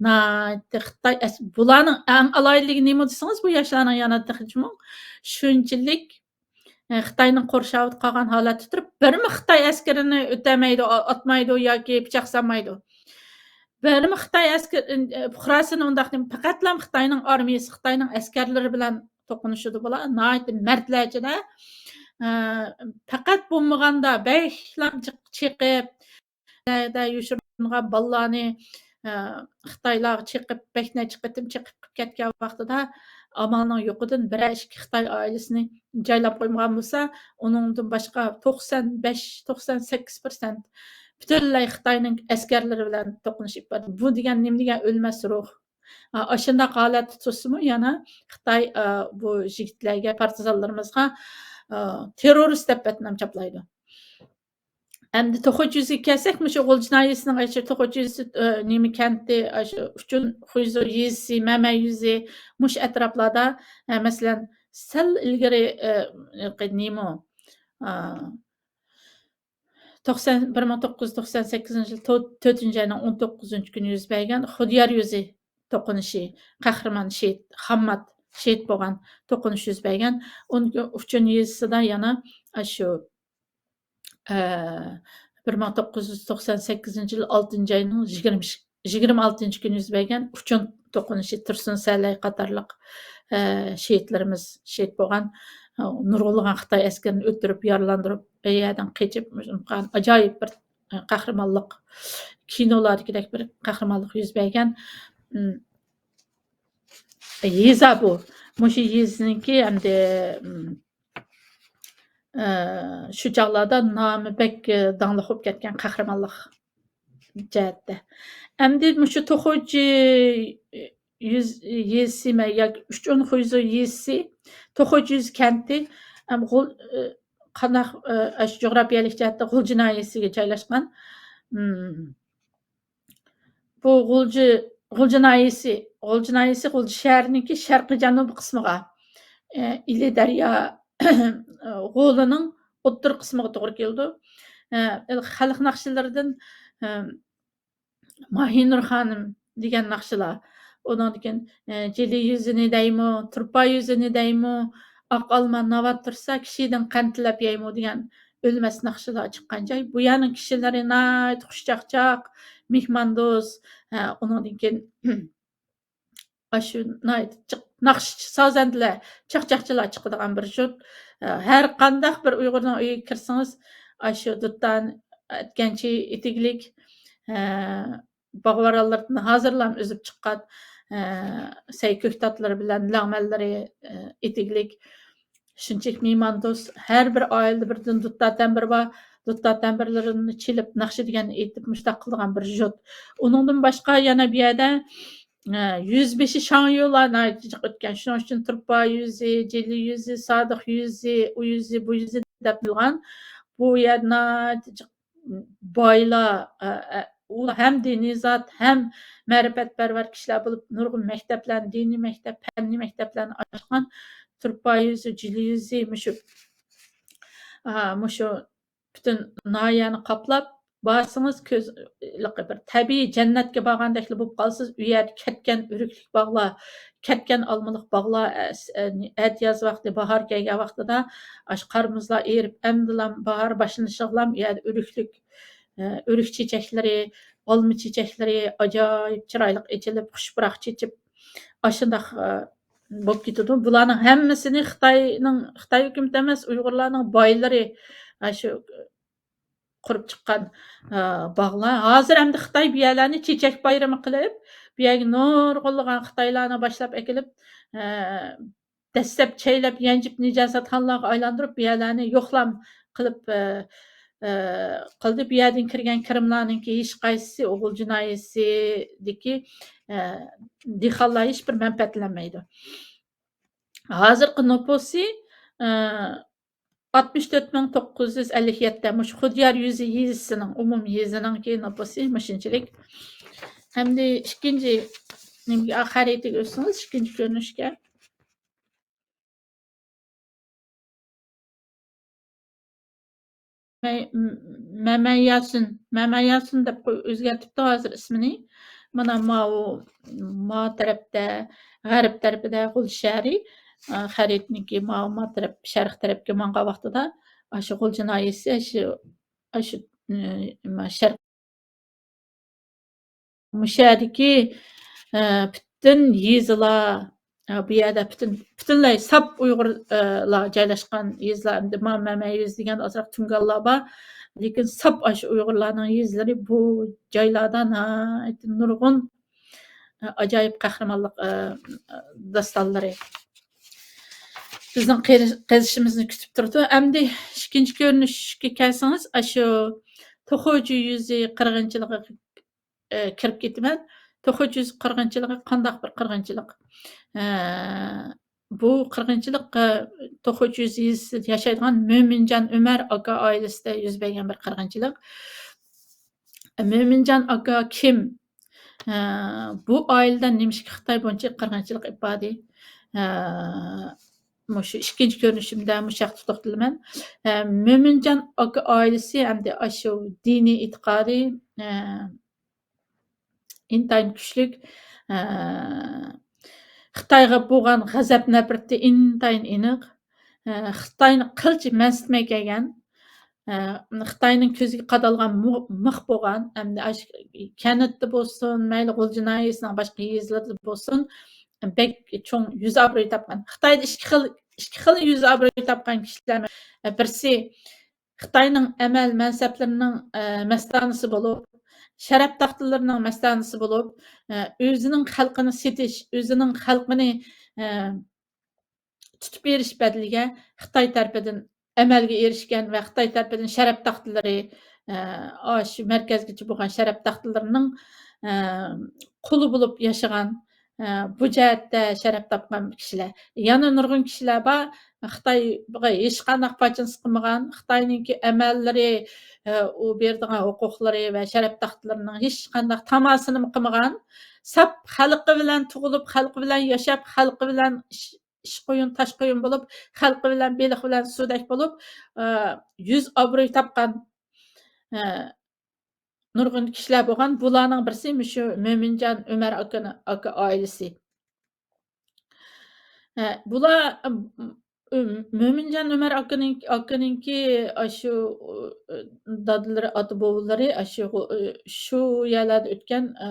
ناھايىتى خىتاي ئەس-، بۇلارنىڭ ئەڭ ئالاھىدىلىكى نېمە دېسىڭىز، بۇ ياشلارنىڭ يەنە تېخىمۇ شۇنچىلىك، ئە، خىتاينىڭ قورشاۋىدا قالغان ھالەتتە تۇرۇپ، بىرمۇ خىتاي ئەسكىرىنى ئۆتەلمەيدۇ، ئا-، ئاتمايدۇ ياكى پىچاق سالمايدۇ. بىرمۇ خىتاي ئەسكەر-، ئە، پۇقراسىنى ئۇنداق دېمەي، پەقەتلا خىتاينىڭ ئارمىيىسى، خىتاينىڭ ئەسكەرلىرى بىلەن توقۇنۇشىدۇ بۇلار. ناھايىتى مەردلەرچىدە، ئە، پەقەت بولمىغاندا بەكلا جىق چېقىپ، يوشۇرۇنغان بالىلارنى، ئە، خىتايلارغا چېقىپ، بەك نەچچە قېتىم چېقىپ قىلىپ كەتكەن ۋاقتىدا، ئامالنىڭ يوقىدىن بىرەر ئىككى خىتاي ئائىلىسىنى جايلاپ قويمىغان بولسا، ئۇنىڭدىن باشقا توقسان بەش، توقسان سەككىز پىرسەنت پۈتۈنلەي خىتاينىڭ ئەسكەرلىرى بىلەن توقۇنۇشۇپ بارىدۇ. بۇ دېگەن نېمە دېگەن ئۆلمەس روھ. ئا، ئاشۇنداق ھالەتتە تۇرسىمۇ يەنە خىتاي، ئا، بۇ يىگىتلەرگە، پارتىزانلىرىمىزغا، ئا، تېررورىست دەپ بەتنام چاپلايدۇ. ئەمدى توخۇچى يۈزىگە كەلسەك، مۇشۇ غۇلجا ناھىيەسىنىڭ ئاشۇ توخۇچى يۈزى، ئە، نېمە كەنتى، ئاشۇ ئۇچۇن خۇيزۇ يېزىسى، مەمە يۈزى، مۇشۇ ئەتراپلاردا، ئە، مەسىلەن، سەل ئىلگىرى، ئە، نېمە، ئا، توقسان، بىر مىڭ توققۇز يۈز توقسان سەككىزىنچى يىل تۆ-، تۆتىنچى ئاينىڭ ئون توققۇزىنچى كۈنى يۈز بەرگەن خۇديار يۈزى توقۇنۇشى، قەھرىمان شېھىت، خاممات شېھىت بولغان توقۇنۇش يۈز بەرگەن. ئۇنىڭ ئۈچىنچى يېزىسىدا يەنە ئاشۇ، ئە، بىر مىڭ توققۇز يۈز توقسان سەككىزىنچى يىل ئالتىنچى ئاينىڭ يىگىرمە، يىگىرمە ئالتىنچى كۈنى يۈز بەرگەن ئۇچۇن توقۇنۇشى، تۇرسۇن سەلەي قاتارلىق، ئە، شېھىتلىرىمىز شېھىت بولغان، نۇرغۇنلىغان خىتاي ئەسكىرىنى ئۆلتۈرۈپ، يارىلاندۇرۇپ، ئۇ يەردىن قېچىپ، ئاجايىپ بىر قەھرىمانلىق، كىنولاردىكىدەك بىر قەھرىمانلىق يۈز بەرگەن، ئىم، يېزا بۇ. مۇشۇ يېزىنىڭكى ئەمدى، ئىم، ئە، شۇ چاغلاردا نامى بەك، ئە، داڭلىق بولۇپ كەتكەن قەھرىمانلىق جەھەتتە. ئەمدى مۇشۇ توخۇچى يۈز، يېزىسى مە-، ياكى ئۈچ ئون خۇيزۇ يېزىسى، توخۇچى يۈز كەنتى، ئەم، غۇل-، ئە، قانداق، ئە، ئاشۇ جۇغراپىيەلىك جەھەتتە غۇلجا ناھىيەسىگە جايلاشقان. ئىم، بۇ غۇلجا، غۇلجا ناھىيەسى، غۇلجا ناھىيەسى غۇلجا شەھىرىنىڭكى شەرقىي جەنۇبىي قىسمىغا، ئە، ئىلى دەريا غولىنىڭ ئوتتۇرا قىسمىغا توغرا كېلىدۇ. ئە، خەلق ناخشىلىرىدىن، ئە، ماھىنۇر خانىم دېگەن ناخشىلار. ئۇنىڭدىن كېيىن، ئە، جىلى يۈزىنى دەيمۇ، تۇرپا يۈزىنى دەيمۇ، ئاق ئالما ناۋات تۇرسا، كىشىدىن قەنت تىلەپ يەيمۇ دېگەن ئۆلمەس ناخشىلار چىققان جاي. بۇ يەرنىڭ كىشىلىرى ناھايىتى خۇشچاقچاق، مېھماندوست. ھە، ئۇنىڭدىن كېيىن ئاشۇ ناھايىتى جىق ناخشىچى، سازەندىلەر، چاقچاقچىلار چىقىدىغان بىر يۇرت. ھە، ھەر قانداق بىر ئۇيغۇرنىڭ ئۆيىگە كىرسىڭىز، ئاشۇ دۇتان ئەتكەنچى ئېتىكلىك، ھە، باغۋەن ئاللىرىدىن ھازىرلام ئۈزۈپ چىققان، ئە، سەي كۆكتاتلىرى بىلەن لەڭمەنلىرى، ئە، ئېتىكلىك. شۇنچىلىك مېھماندوست، ھەر بىر ئائىلىدە بىردىن دۇتار تەمبۇر بار. دۇتار تەمبۇرلىرىنى چېلىپ، ناخشا دېگەننى ئېيتىپ، مۇشۇنداق قىلىدىغان بىر يۇرت. ئۇنىڭدىن باشقا يەنە بۇ يەردە، ئە، يۈزبېشى شاڭيۇلار ناھايىتى جىق ئۆتكەن. شۇنىڭ ئۈچۈن تۇرپا يۈزى، جىلى يۈزى، سادىق يۈزى، ئۇ يۈزى، بۇ يۈزى دەپ بىلغان. بۇ يەر ناھايىتى جىق بايلار، ئە، ئە، ئۇلار ھەم دىنىي زات، ھەم مەرىپەتپەرۋەر كىشىلەر بولۇپ، نۇرغۇن مەكتەپلەرنى، دىنىي مەكتەپ، پەننىي مەكتەپلەرنى ئاچقان. تۇرپا يۈزى، جىلى يۈزى، مۇشۇ، ئا، مۇشۇ پۈتۈن ناھىيەنى قاپلاپ، بارسىڭىز كۆز، بىر تەبىئىي جەننەتكە بارغاندەكلا بولۇپ قالىسىز. ئۇ يەردە كەتكەن ئۆرۈكلۈك باغلار، كەتكەن ئالمىلىق باغلار، ئە، ئەتىياز ۋاقتى، باھار كەلگەن ۋاقتىدا ئاشۇ قار مۇزلار ئېرىپ، ئەمدىلا باھار باشلىنىشىغىلا ئۇ يەردە ئۆرۈكلۈك، ئە، ئۆرۈك چېچەكلىرى، ئالما چېچەكلىرى ئاجايىپ چىرايلىق ئېچىلىپ، خۇش پۇراق چېچىپ، ئاشۇنداق، ئە، بولۇپ كېتىدۇ. بۇلارنىڭ ھەممىسىنى خىتاينىڭ، خىتاي ھۆكۈمىتى ئەمەس، ئۇيغۇرلارنىڭ بايلىرى، ئە، شۇ قۇرۇپ چىققان، ئە، باغلار. ھازىر ئەمدى خىتاي بۇ يەرلەرنى چېچەك بايرىمى قىلىپ، بۇ يەرگە نۇرغۇنلىغان خىتايلارنى باشلاپ ئەكېلىپ، ئە، دەسسەپ چەيلەپ، يانجىپ نىجاسەتخانىلارغا ئايلاندۇرۇپ، بۇ يەرلەرنى يوقلام قىلىپ، ئە، ئە، قىلدى. بۇ يەردىن كىرگەن كىرىملارنىڭكى ھېچقايسىسى ئوغۇل جىنايىسىدىكى، ئە، دېھقانلار ھېچبىر مەنپەئەتلەنمەيدۇ. ھازىرقى نوپۇسى، ئە، ئاتمىش تۆت مىڭ توققۇز يۈز ئەللىك يەتتە، مۇشۇ خۇديار يۈزى يېزىسىنىڭ، ئومۇمىي يېزىنىڭكى نوپۇسى مۇشۇنچىلىك. ئەمدى ئىككىنچى نېمىگە، خەرىتىگە ئۆتسىڭىز، ئىككىنچى كۆرۈنۈشكە. مەمەن ياسىن، مەمەن ياسىن دەپ قوي-، ئۆزگەرتىپتۇ ھازىر ئىسمىنى. مانا ماۋۇ، ما تەرەپتە، غەرب تەرىپىدە غۇلجا شەھىرى، ئا، خەرىتىنىڭكى ماۋۇ، ما تەرەپ، شەرق تەرەپكە ماڭغان ۋاقتىدا، ئاشۇ غۇلجا ناھىيەسى، ئاشۇ، ئاشۇ، ئىم، شەرق مۇشۇ يەردىكى، ئە، پۈتۈن يېزىلار، ئە، بۇ يەردە پۈتۈن، پۈتۈنلەي ساپ ئۇيغۇر، ئە، لار جايلاشقان يېزىلار. ئەمدى ما مەمەن يېزا دېگەن ئازراق تۇڭگانلار بار. لېكىن ساپ ئاشۇ ئۇيغۇرلارنىڭ يېزىلىرى بۇ جايلاردا ناھايىتى نۇرغۇن، ئە، ئاجايىپ قەھرىمانلىق، ئە، داستانلىرى. بىزنىڭ قېزى-، قېزىشىمىزنى كۈتۈپ تۇرىدۇ. ئەمدى ئىككىنچى كۆرۈنۈشكە كەلسىڭىز، ئاشۇ توخۇچى يۈزى قىرغىنچىلىقى ئە، كىرىپ كېتىمەن. توخۇچى يۈزى قىرغىنچىلىقى قانداق بىر قىرغىنچىلىق؟ ئە، بۇ قىرغىنچىلىق، ئە، توخۇچى يۈزى يېزىسىدا ياشايدىغان مۆمىنجان ئۆمەر ئاكا ئائىلىسىدە يۈز بەرگەن بىر قىرغىنچىلىق. مۆمىنجان ئاكا كىم؟ ئە، بۇ ئائىلىدە نېمىشقا خىتاي بۇنچە قىرغىنچىلىق ئېلىپ باردى؟ ئە، مۇشۇ ئىككىنچى كۆرۈنۈشۈمدە مۇشۇ ياقتا توختىلىمەن. ئە، مۆمىنجان ئاكا ئائىلىسى ئەمدى ئاشۇ دىنىي ئېتىقادى، ئە، ئىنتايىن كۈچلۈك. ئە، خىتايغا بولغان غەزەپ نەپرىتى ئىنتايىن ئېنىق. ئە، خىتاينى قىلچە مەنسىتمەي كەلگەن. ئە، خىتاينىڭ كۆزىگە قادالغان مۇ-، مىخ بولغان. ئەمدى ئاشۇ كەنتتە بولسۇن، مەيلى غۇلجا ناھىيەسىنىڭ باشقا يېزىلىرىدا بولسۇن، بەك چوڭ يۈز ئابرۇي تاپقان. خىتايدا ئىككى خىل ئىككى خىل يۈز ئابرۇي تاپقان كىشىلەر. بىرسى خىتاينىڭ ئەمەل مەنسەپلىرىنىڭ، ئە، مەستانىسى بولۇپ، شەرەپ تاختىلىرىنىڭ مەستانىسى بولۇپ، ئە، ئۆزىنىڭ خەلقىنى سېتىش، ئۆزىنىڭ خەلقىنى، ئە، تۇتۇپ بېرىش بەدىلىگە خىتاي تەرىپىدىن ئەمەلگە ئېرىشكەن ۋە خىتاي تەرىپىدىن شەرەپ تاختىلىرى، ئە، ئاشۇ مەركەزگىچە بولغان شەرەپ تاختىلىرىنىڭ، ئە، قۇلى بولۇپ ياشىغان، ئە، بۇ جەھەتتە شەرەپ تاپقان كىشىلەر. يەنە نۇرغۇن كىشىلەر بار، خىتايغا ھېچقانداق پاچىنىسى قىلمىغان، خىتاينىڭكى ئەمەللىرى، ئە، ئۇ بېرىدىغان ھوقۇقلىرى ۋە شەرەپ تاختىلىرىنىڭ ھېچقانداق تاماسىنىمۇ قىلمىغان، ساپ خەلقى بىلەن تۇغۇلۇپ، خەلقى بىلەن ياشاپ، خەلقى بىلەن ئىش-، ئىش قويۇن، تاش قويۇن بولۇپ، خەلقى بىلەن بېلىق بىلەن سۇدەك بولۇپ، ئە، يۈز ئابرۇي تاپقان، ئە، نۇرغۇن كىشىلەر بولغان. بۇلارنىڭ بىرسى مۇشۇ مۆمىنجان ئۆمەر ئاكىنى-، ئاكا ئائىلىسى. ئە، بۇلار، ئە، مۆمىنجان ئۆمەر ئاكىنىڭ-، ئاكىنىڭكى ئاشۇ، ئە، دادىلىرى، ئاتا بوۋىلىرى ئاشۇ، ئە، شۇ يەرلەردە ئۆتكەن، ئە،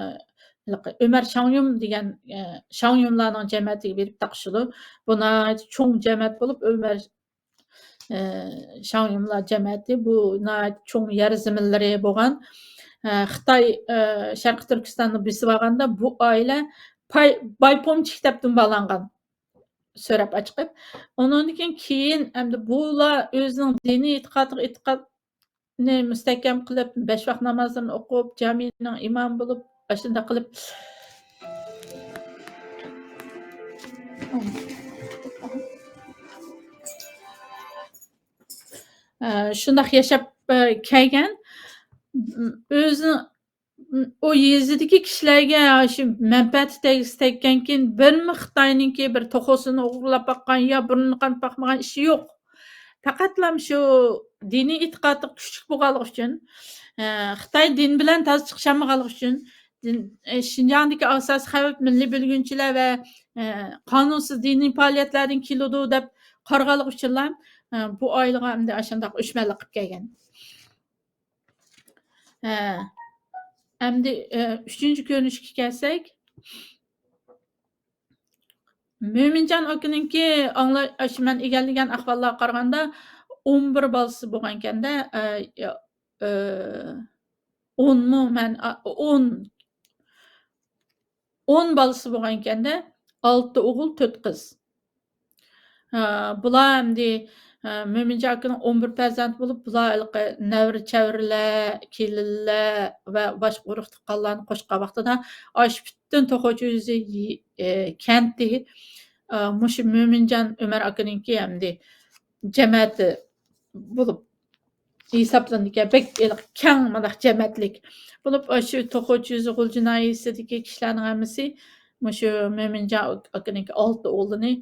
ھېلىقى ئۆمەر شاڭيۇم دېگەن، ئە، شاڭيۇملارنىڭ جەمەتىگە بېرىپ تاقىشىدۇ. بۇ ناھايىتى چوڭ جەمەت بولۇپ، ئۆمەر ئى، شاڭيۇملار جەمەتى، بۇ ناھايىتى چوڭ يەر زېمىنلىرى بولغان، ئى، خىتاي، ئى، شەرقىي تۈركىستاننى بېسىۋالغاندا بۇ ئائىلە پاي-، بايپومچىك دەپ دۇمبالانغان، سۆرەپ ئاچىقىپ. ئۇنىڭدىن كېيىن، كېيىن ئەمدى بۇلار ئۆزىنىڭ دىنىي ئېتىقادىغا ئېتىقادنى مۇستەھكەم قىلىپ، بەش ۋاق نامازلىرىنى ئوقۇپ، جامىنىڭ ئىمامى بولۇپ، ئاشۇنداق قىلىپ، ئە، شۇنداق ياشاپ، ئە، كەلگەن. ئۆزىنىڭ، ئۇ يېزىدىكى كىشىلەرگە شۇ مەنپەئەتى تەگسە تەگكەنكىن، بىرمۇ خىتاينىڭكى بىر توخۇسىنى ئوغرىلاپ باققان يا بۇرنىنى قانىتىپ باقمىغان ئىشى يوق. پەقەتلا شۇ دىنىي ئېتىقادى كۈچلۈك بولغانلىقى ئۈچۈن، ئە، خىتاي دىن بىلەن تازا چىقىشالمىغانلىقى ئۈچۈن، دىن، ئە، شىنجاڭدىكى ئاساسىي خەۋپ مىللىي بۆلگۈنچىلەر ۋە، ئە، قانۇنسىز دىنىي پائالىيەتلەردىن كېلىدۇ دەپ قارىغانلىقى ئۈچۈنلا، ئە، بۇ ئائىلىگە ئەمدى ئاشۇنداق ئۆچمەنلىك قىلىپ كەلگەن. ھە. ئەمدى، ئە، ئۈچىنچى كۆرۈنۈشكە كەلسەك، مۆمىنجان ئاكىنىڭكى ئاڭلا-، ئاشۇ مەن ئىگىلىگەن ئەھۋاللارغا قارىغاندا، ئون بىر بالىسى بولغانىكەن-دە، ئە، يا-، ئە، ئونمۇ؟ مەن، ئا، ئون، ئون بالىسى بولغانىكەن-دە، ئالتە ئوغۇل، تۆت قىز. ئە، بۇلار ئەمدى، ئە، مۆمىنجان ئاكىنىڭ ئون بىر پەرزەنت بولۇپ، بۇلار ھېلىقى نەۋرە-چەۋرىلەر، كېلىنلەر ۋە باشقا ئۇرۇق-تۇغقانلارنى قوشقان ۋاقتىدا، ئاشۇ پۈتۈن توخۇچى يۈزى، ئە، كەنتى، ئە، مۇشۇ مۆمىنجان ئۆمەر ئاكىنىڭكى ئەمدى جەمەتى بولۇپ ھېسابلىنىدىكەن. بەك ھېلىقى كەڭ مۇنداق جەمەتلىك بولۇپ، ئاشۇ توخۇچى يۈزى غۇلجا ناھىيەسىدىكى كىشىلەرنىڭ ھەممىسى مۇشۇ مۆمىنجان ئاكىنىڭكى ئالتە ئوغلىنى،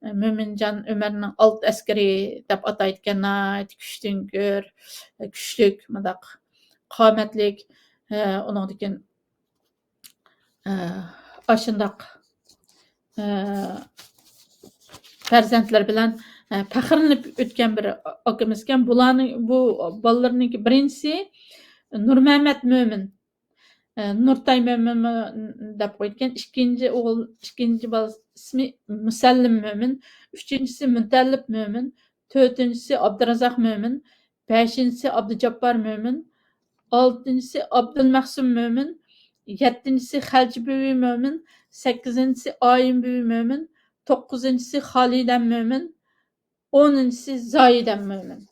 مۆمىنجان ئۆمەرنىڭ ئالتە ئەسكىرى دەپ ئاتايدىكەن. ناھايىتى كۈچتىن كۆر، كۈچلۈك، مۇنداق قامەتلىك، ئۇنىڭدىن كېيىن ئە، ئاشۇنداق، ئە، پەرزەنتلىرى بىلەن، ئە، پەخىرلىنىپ ئۆتكەن بىر ئاكىمىزكەن. بۇلارنىڭ، بۇ بالىلىرىنىڭكى بىرىنچىسى نۇرمەمەت مۆمىن، ئە، نۇرتاي مۆمىنمۇ دەپ قويىدىكەن. ئىككىنچى ئوغۇل، ئىككىنچى بالىسى ئىسمى مۇسەللىم مۆمىن، ئۈچىنچىسى مۇتەللىپ مۆمىن، تۆتىنچىسى ئابدۇرازاق مۆمىن، بەشىنچىسى ئابدۇجاپپار مۆمىن، ئالتىنچىسى ئابدۇلمەخسۇم مۆمىن، يەتتىنچىسى خەلچە بۈۋى مۆمىن، سەككىزىنچىسى ئايىم بۈۋى مۆمىن، توققۇزىنچىسى خالىدەم مۆمىن، ئونىنچىسى زايىدەم مۆمىن.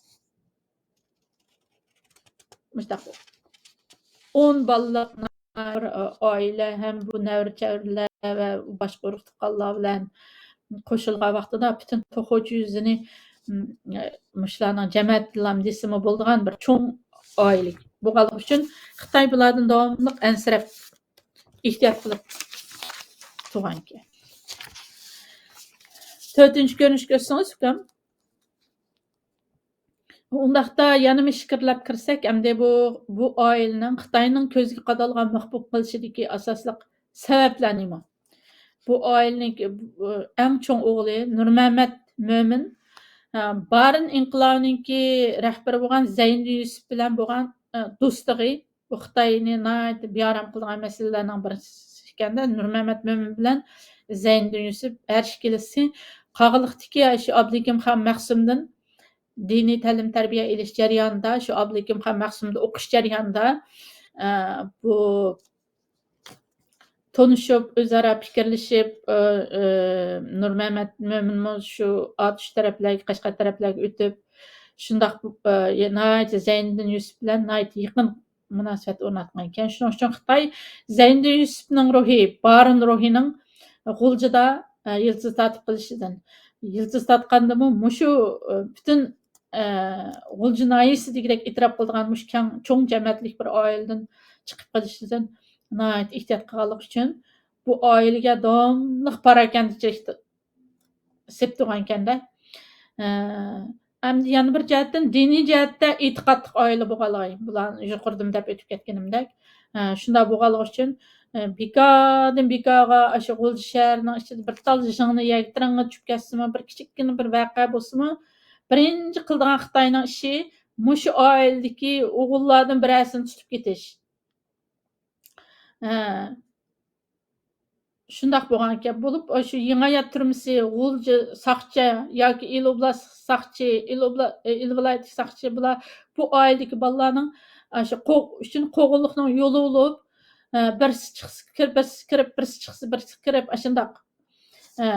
مۇشۇنداق ئون بالىلىق بىر ئائىلە ھەم بۇ نەۋرە-چەۋرىلەر ۋە باشقا ئۇرۇق-تۇغقانلار بىلەن قوشۇلغان ۋاقتىدا پۈتۈن توخۇچى يۈزىنى، م، مۇشۇلارنىڭ جەمەتىلام دېسىمۇ بولىدىغان بىر چوڭ ئائىلە بولغانلىقى ئۈچۈن خىتاي بۇلاردىن داۋاملىق ئەنسىرەپ، ئېھتىيات قىلىپ تۇرغانىكەن. تۆتىنچى كۆرۈنۈشكە ئۆتسىڭىز، ئۇكام. ئۇنداقتا يەنە مىشكىرلاپ كىرسەك، ئەمدى بۇ، بۇ ئائىلىنىڭ خىتاينىڭ كۆزىگە قادالغان مەھبۇب قىلىشىدىكى ئاساسلىق سەۋەبلەر نېمە؟ بۇ ئائىلىنىڭكى، ئەڭ چوڭ ئوغلى نۇرمەمەت مۆمىن، ئە، بارىن ئىنقىلابىنىڭكى رەھبىرى بولغان زەينىدىن يۈسۈپ بىلەن بولغان، ئە، دوستلۇقى، بۇ خىتاينى ناھايىتى بىئارام قىلىدىغان مەسىلىلەرنىڭ بىرسى ئىكەندە، نۇرمەمەت مۆمىن بىلەن زەينىدىن يۈسۈپ ھەر ئىككىلىسى قاغىلىقتىكى شۇ ئابلىكىم خان مەخسۇمدىن دىنىي تەلىم-تەربىيە ئېلىش جەريانىدا، شۇ ئابلىكىم خان مەخسۇمدا ئوقۇش جەريانىدا، ئە، بۇ تونۇشۇپ، ئۆزئارا پىكىرلىشىپ، ئە، ئە، نۇرمەمەت مۆمىنمۇ شۇ ئاتۇش تەرەپلەرگە، قەشقەر تەرەپلەرگە ئۆتۈپ، شۇنداق، ئە، ناھايىتى زەينىدىن يۈسۈپ بىلەن ناھايىتى يېقىن مۇناسىۋەت ئورناتقان ئىكەن. شۇنىڭ ئۈچۈن خىتاي زەينىدىن يۈسۈپنىڭ روھى، بارىن روھىنىڭ غۇلجىدا، ئە، يىلتىز تارتىپ قېلىشىدىن، يىلتىز تارتقاندىمۇ مۇشۇ، ئە، پۈتۈن، ئە، غۇلجا ناھىيەسى دېگۈدەك ئېتىراپ قىلىدىغان مۇشۇ كەڭ، چوڭ جەمەتلىك بىر ئائىلىدىن چىقىپ قېلىشىدىن ناھايىتى ئېھتىيات قىلغانلىقى ئۈچۈن بۇ ئائىلىگە داۋاملىق پاراكەندىچىلىك سېپىپ تۇرغانىكەن-دە. ئە، ئەمدى يەنە بىر جەھەتتىن دىنىي جەھەتتە ئېتىقادلىق ئائىلە بولغانلىقى، بۇلار يۇقىرىدىمۇ دەپ ئۆتۈپ كەتكىنىمدەك، ئە، شۇنداق بولغانلىقى ئۈچۈن، ئە، بىكاردىن بىكارغا ئاشۇ غۇلجا شەھىرىنىڭ ئىچىدە بىر تال ژىڭنە يەرگە تىرەڭگە چۈشۈپ كەتسىمۇ، بىر كىچىككىنە بىر ۋەقە بولسىمۇ، بىرىنچى قىلىدىغان خىتاينىڭ ئىشى مۇشۇ ئائىلىدىكى ئوغۇللاردىن بىرەرسىنى تۇتۇپ كېتىش. ئە، شۇنداق بولغانىكەن. بولۇپ، ئاشۇ يېڭى ھايات تۈرمىسى، غۇلجا ساقچى ياكى ئىلى ئوبلاست ساقچى، ئىلى ئوبلا-، ئىلى ۋىلايەتلىك ساقچى، بۇلار بۇ ئائىلىدىكى بالىلارنىڭ ئاشۇ قو-، ئۈچۈن قوغۇنلۇقنىڭ يولى بولۇپ، ئە، بىرسى چىقسا كىرىپ، بىرسى كىرىپ، بىرسى چىقسا بىرسى كىرىپ، ئاشۇنداق، ئە،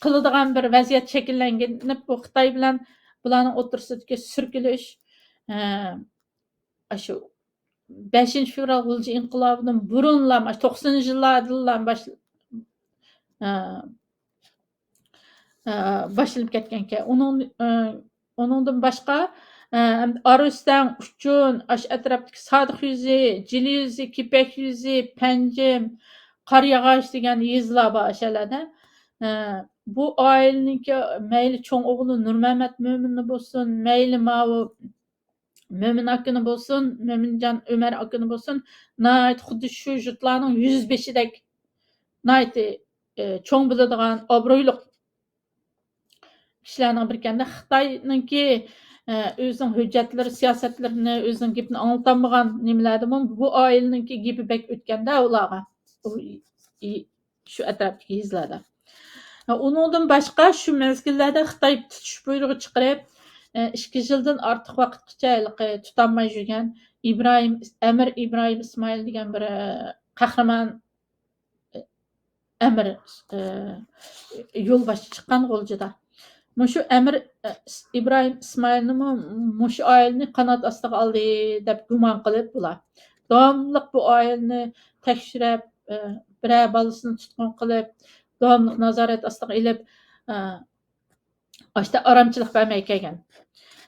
قىلىدىغان بىر ۋەزىيەت شەكىللەنگىنىپ، بۇ خىتاي بىلەن بۇلارنىڭ ئوتتۇرىسىدىكى سۈركىلىش، ئە، ئاشۇ بەشىنچى فېۋرال غۇلجا ئىنقىلابىدىن بۇرۇنلا، مۇشۇ توقسىنىنچى يىللاردىنلا باش-، ئە، ئە، باشلىنىپ كەتكەنىكەن. ئۇنىڭ، ئە، ئۇنىڭدىن باشقا، ئە، ئارۇسەڭ، ئۇچۇن، ئاشۇ ئەتراپتىكى سادىق يۈزى، جىلى يۈزى، كېپەك يۈزى، پەنجىم، قارىياغاچ دېگەن يېزىلار بار ئاشۇ يەرلەردە. ئە، بۇ ئائىلىنىڭكى مەيلى چوڭ ئوغلى نۇرمەمەت مۆمىننى بولسۇن، مەيلى ماۋۇ مۆمىن ئاكىنى بولسۇن، مۆمىنجان ئۆمەر ئاكىنى بولسۇن، ناھايىتى خۇددى شۇ يۇرتلارنىڭ يۈزبېشىدەك ناھايىتى، ئى، چوڭ بىلىدىغان، ئابرۇيلۇق كىشىلەرنىڭ بىرىكەندە. خىتاينىڭكى، ئى، ئۆزىنىڭ ھۆججەتلىرى، سىياسەتلىرىنى، ئۆزىنىڭ گېپىنى ئاڭلىتالمىغان نېمىلەردىمۇ بۇ ئائىلىنىڭكى گېپى بەك ئۆتكەندە ئۇلارغا. ئۇ، ئى، شۇ ئەتراپتىكى يېزىلاردا. ئۇنىڭدىن باشقا، شۇ مەزگىللەردە خىتاي تۇتۇش بۇيرۇقى چىقىرىپ، ئىككى يىلدىن ئارتۇق ۋاقىتقىچە ھېلىقى تۇتالماي يۈرگەن ئىبراھىم، ئەمىر ئىبراھىم ئىسمائىل دېگەن بىر قەھرىمان ئەمىر، يولباشچى چىققان غۇلجىدا. مۇشۇ ئەمىر، ئە، ئىس-، ئىبراھىم ئىسمائىلنىمۇ مۇشۇ ئائىلىنى قانات ئاستىغا ئالدى دەپ گۇمان قىلىپ بۇلار. داۋاملىق بۇ ئائىلىنى تەكشۈرۈپ، ئە، بىرەر بالىسىنى تۇتقۇن قىلىپ، داۋاملىق نازارەت ئاستىغا ئېلىپ، ئە، ئاشتا ئارامچىلىق بەرمەي كەلگەن.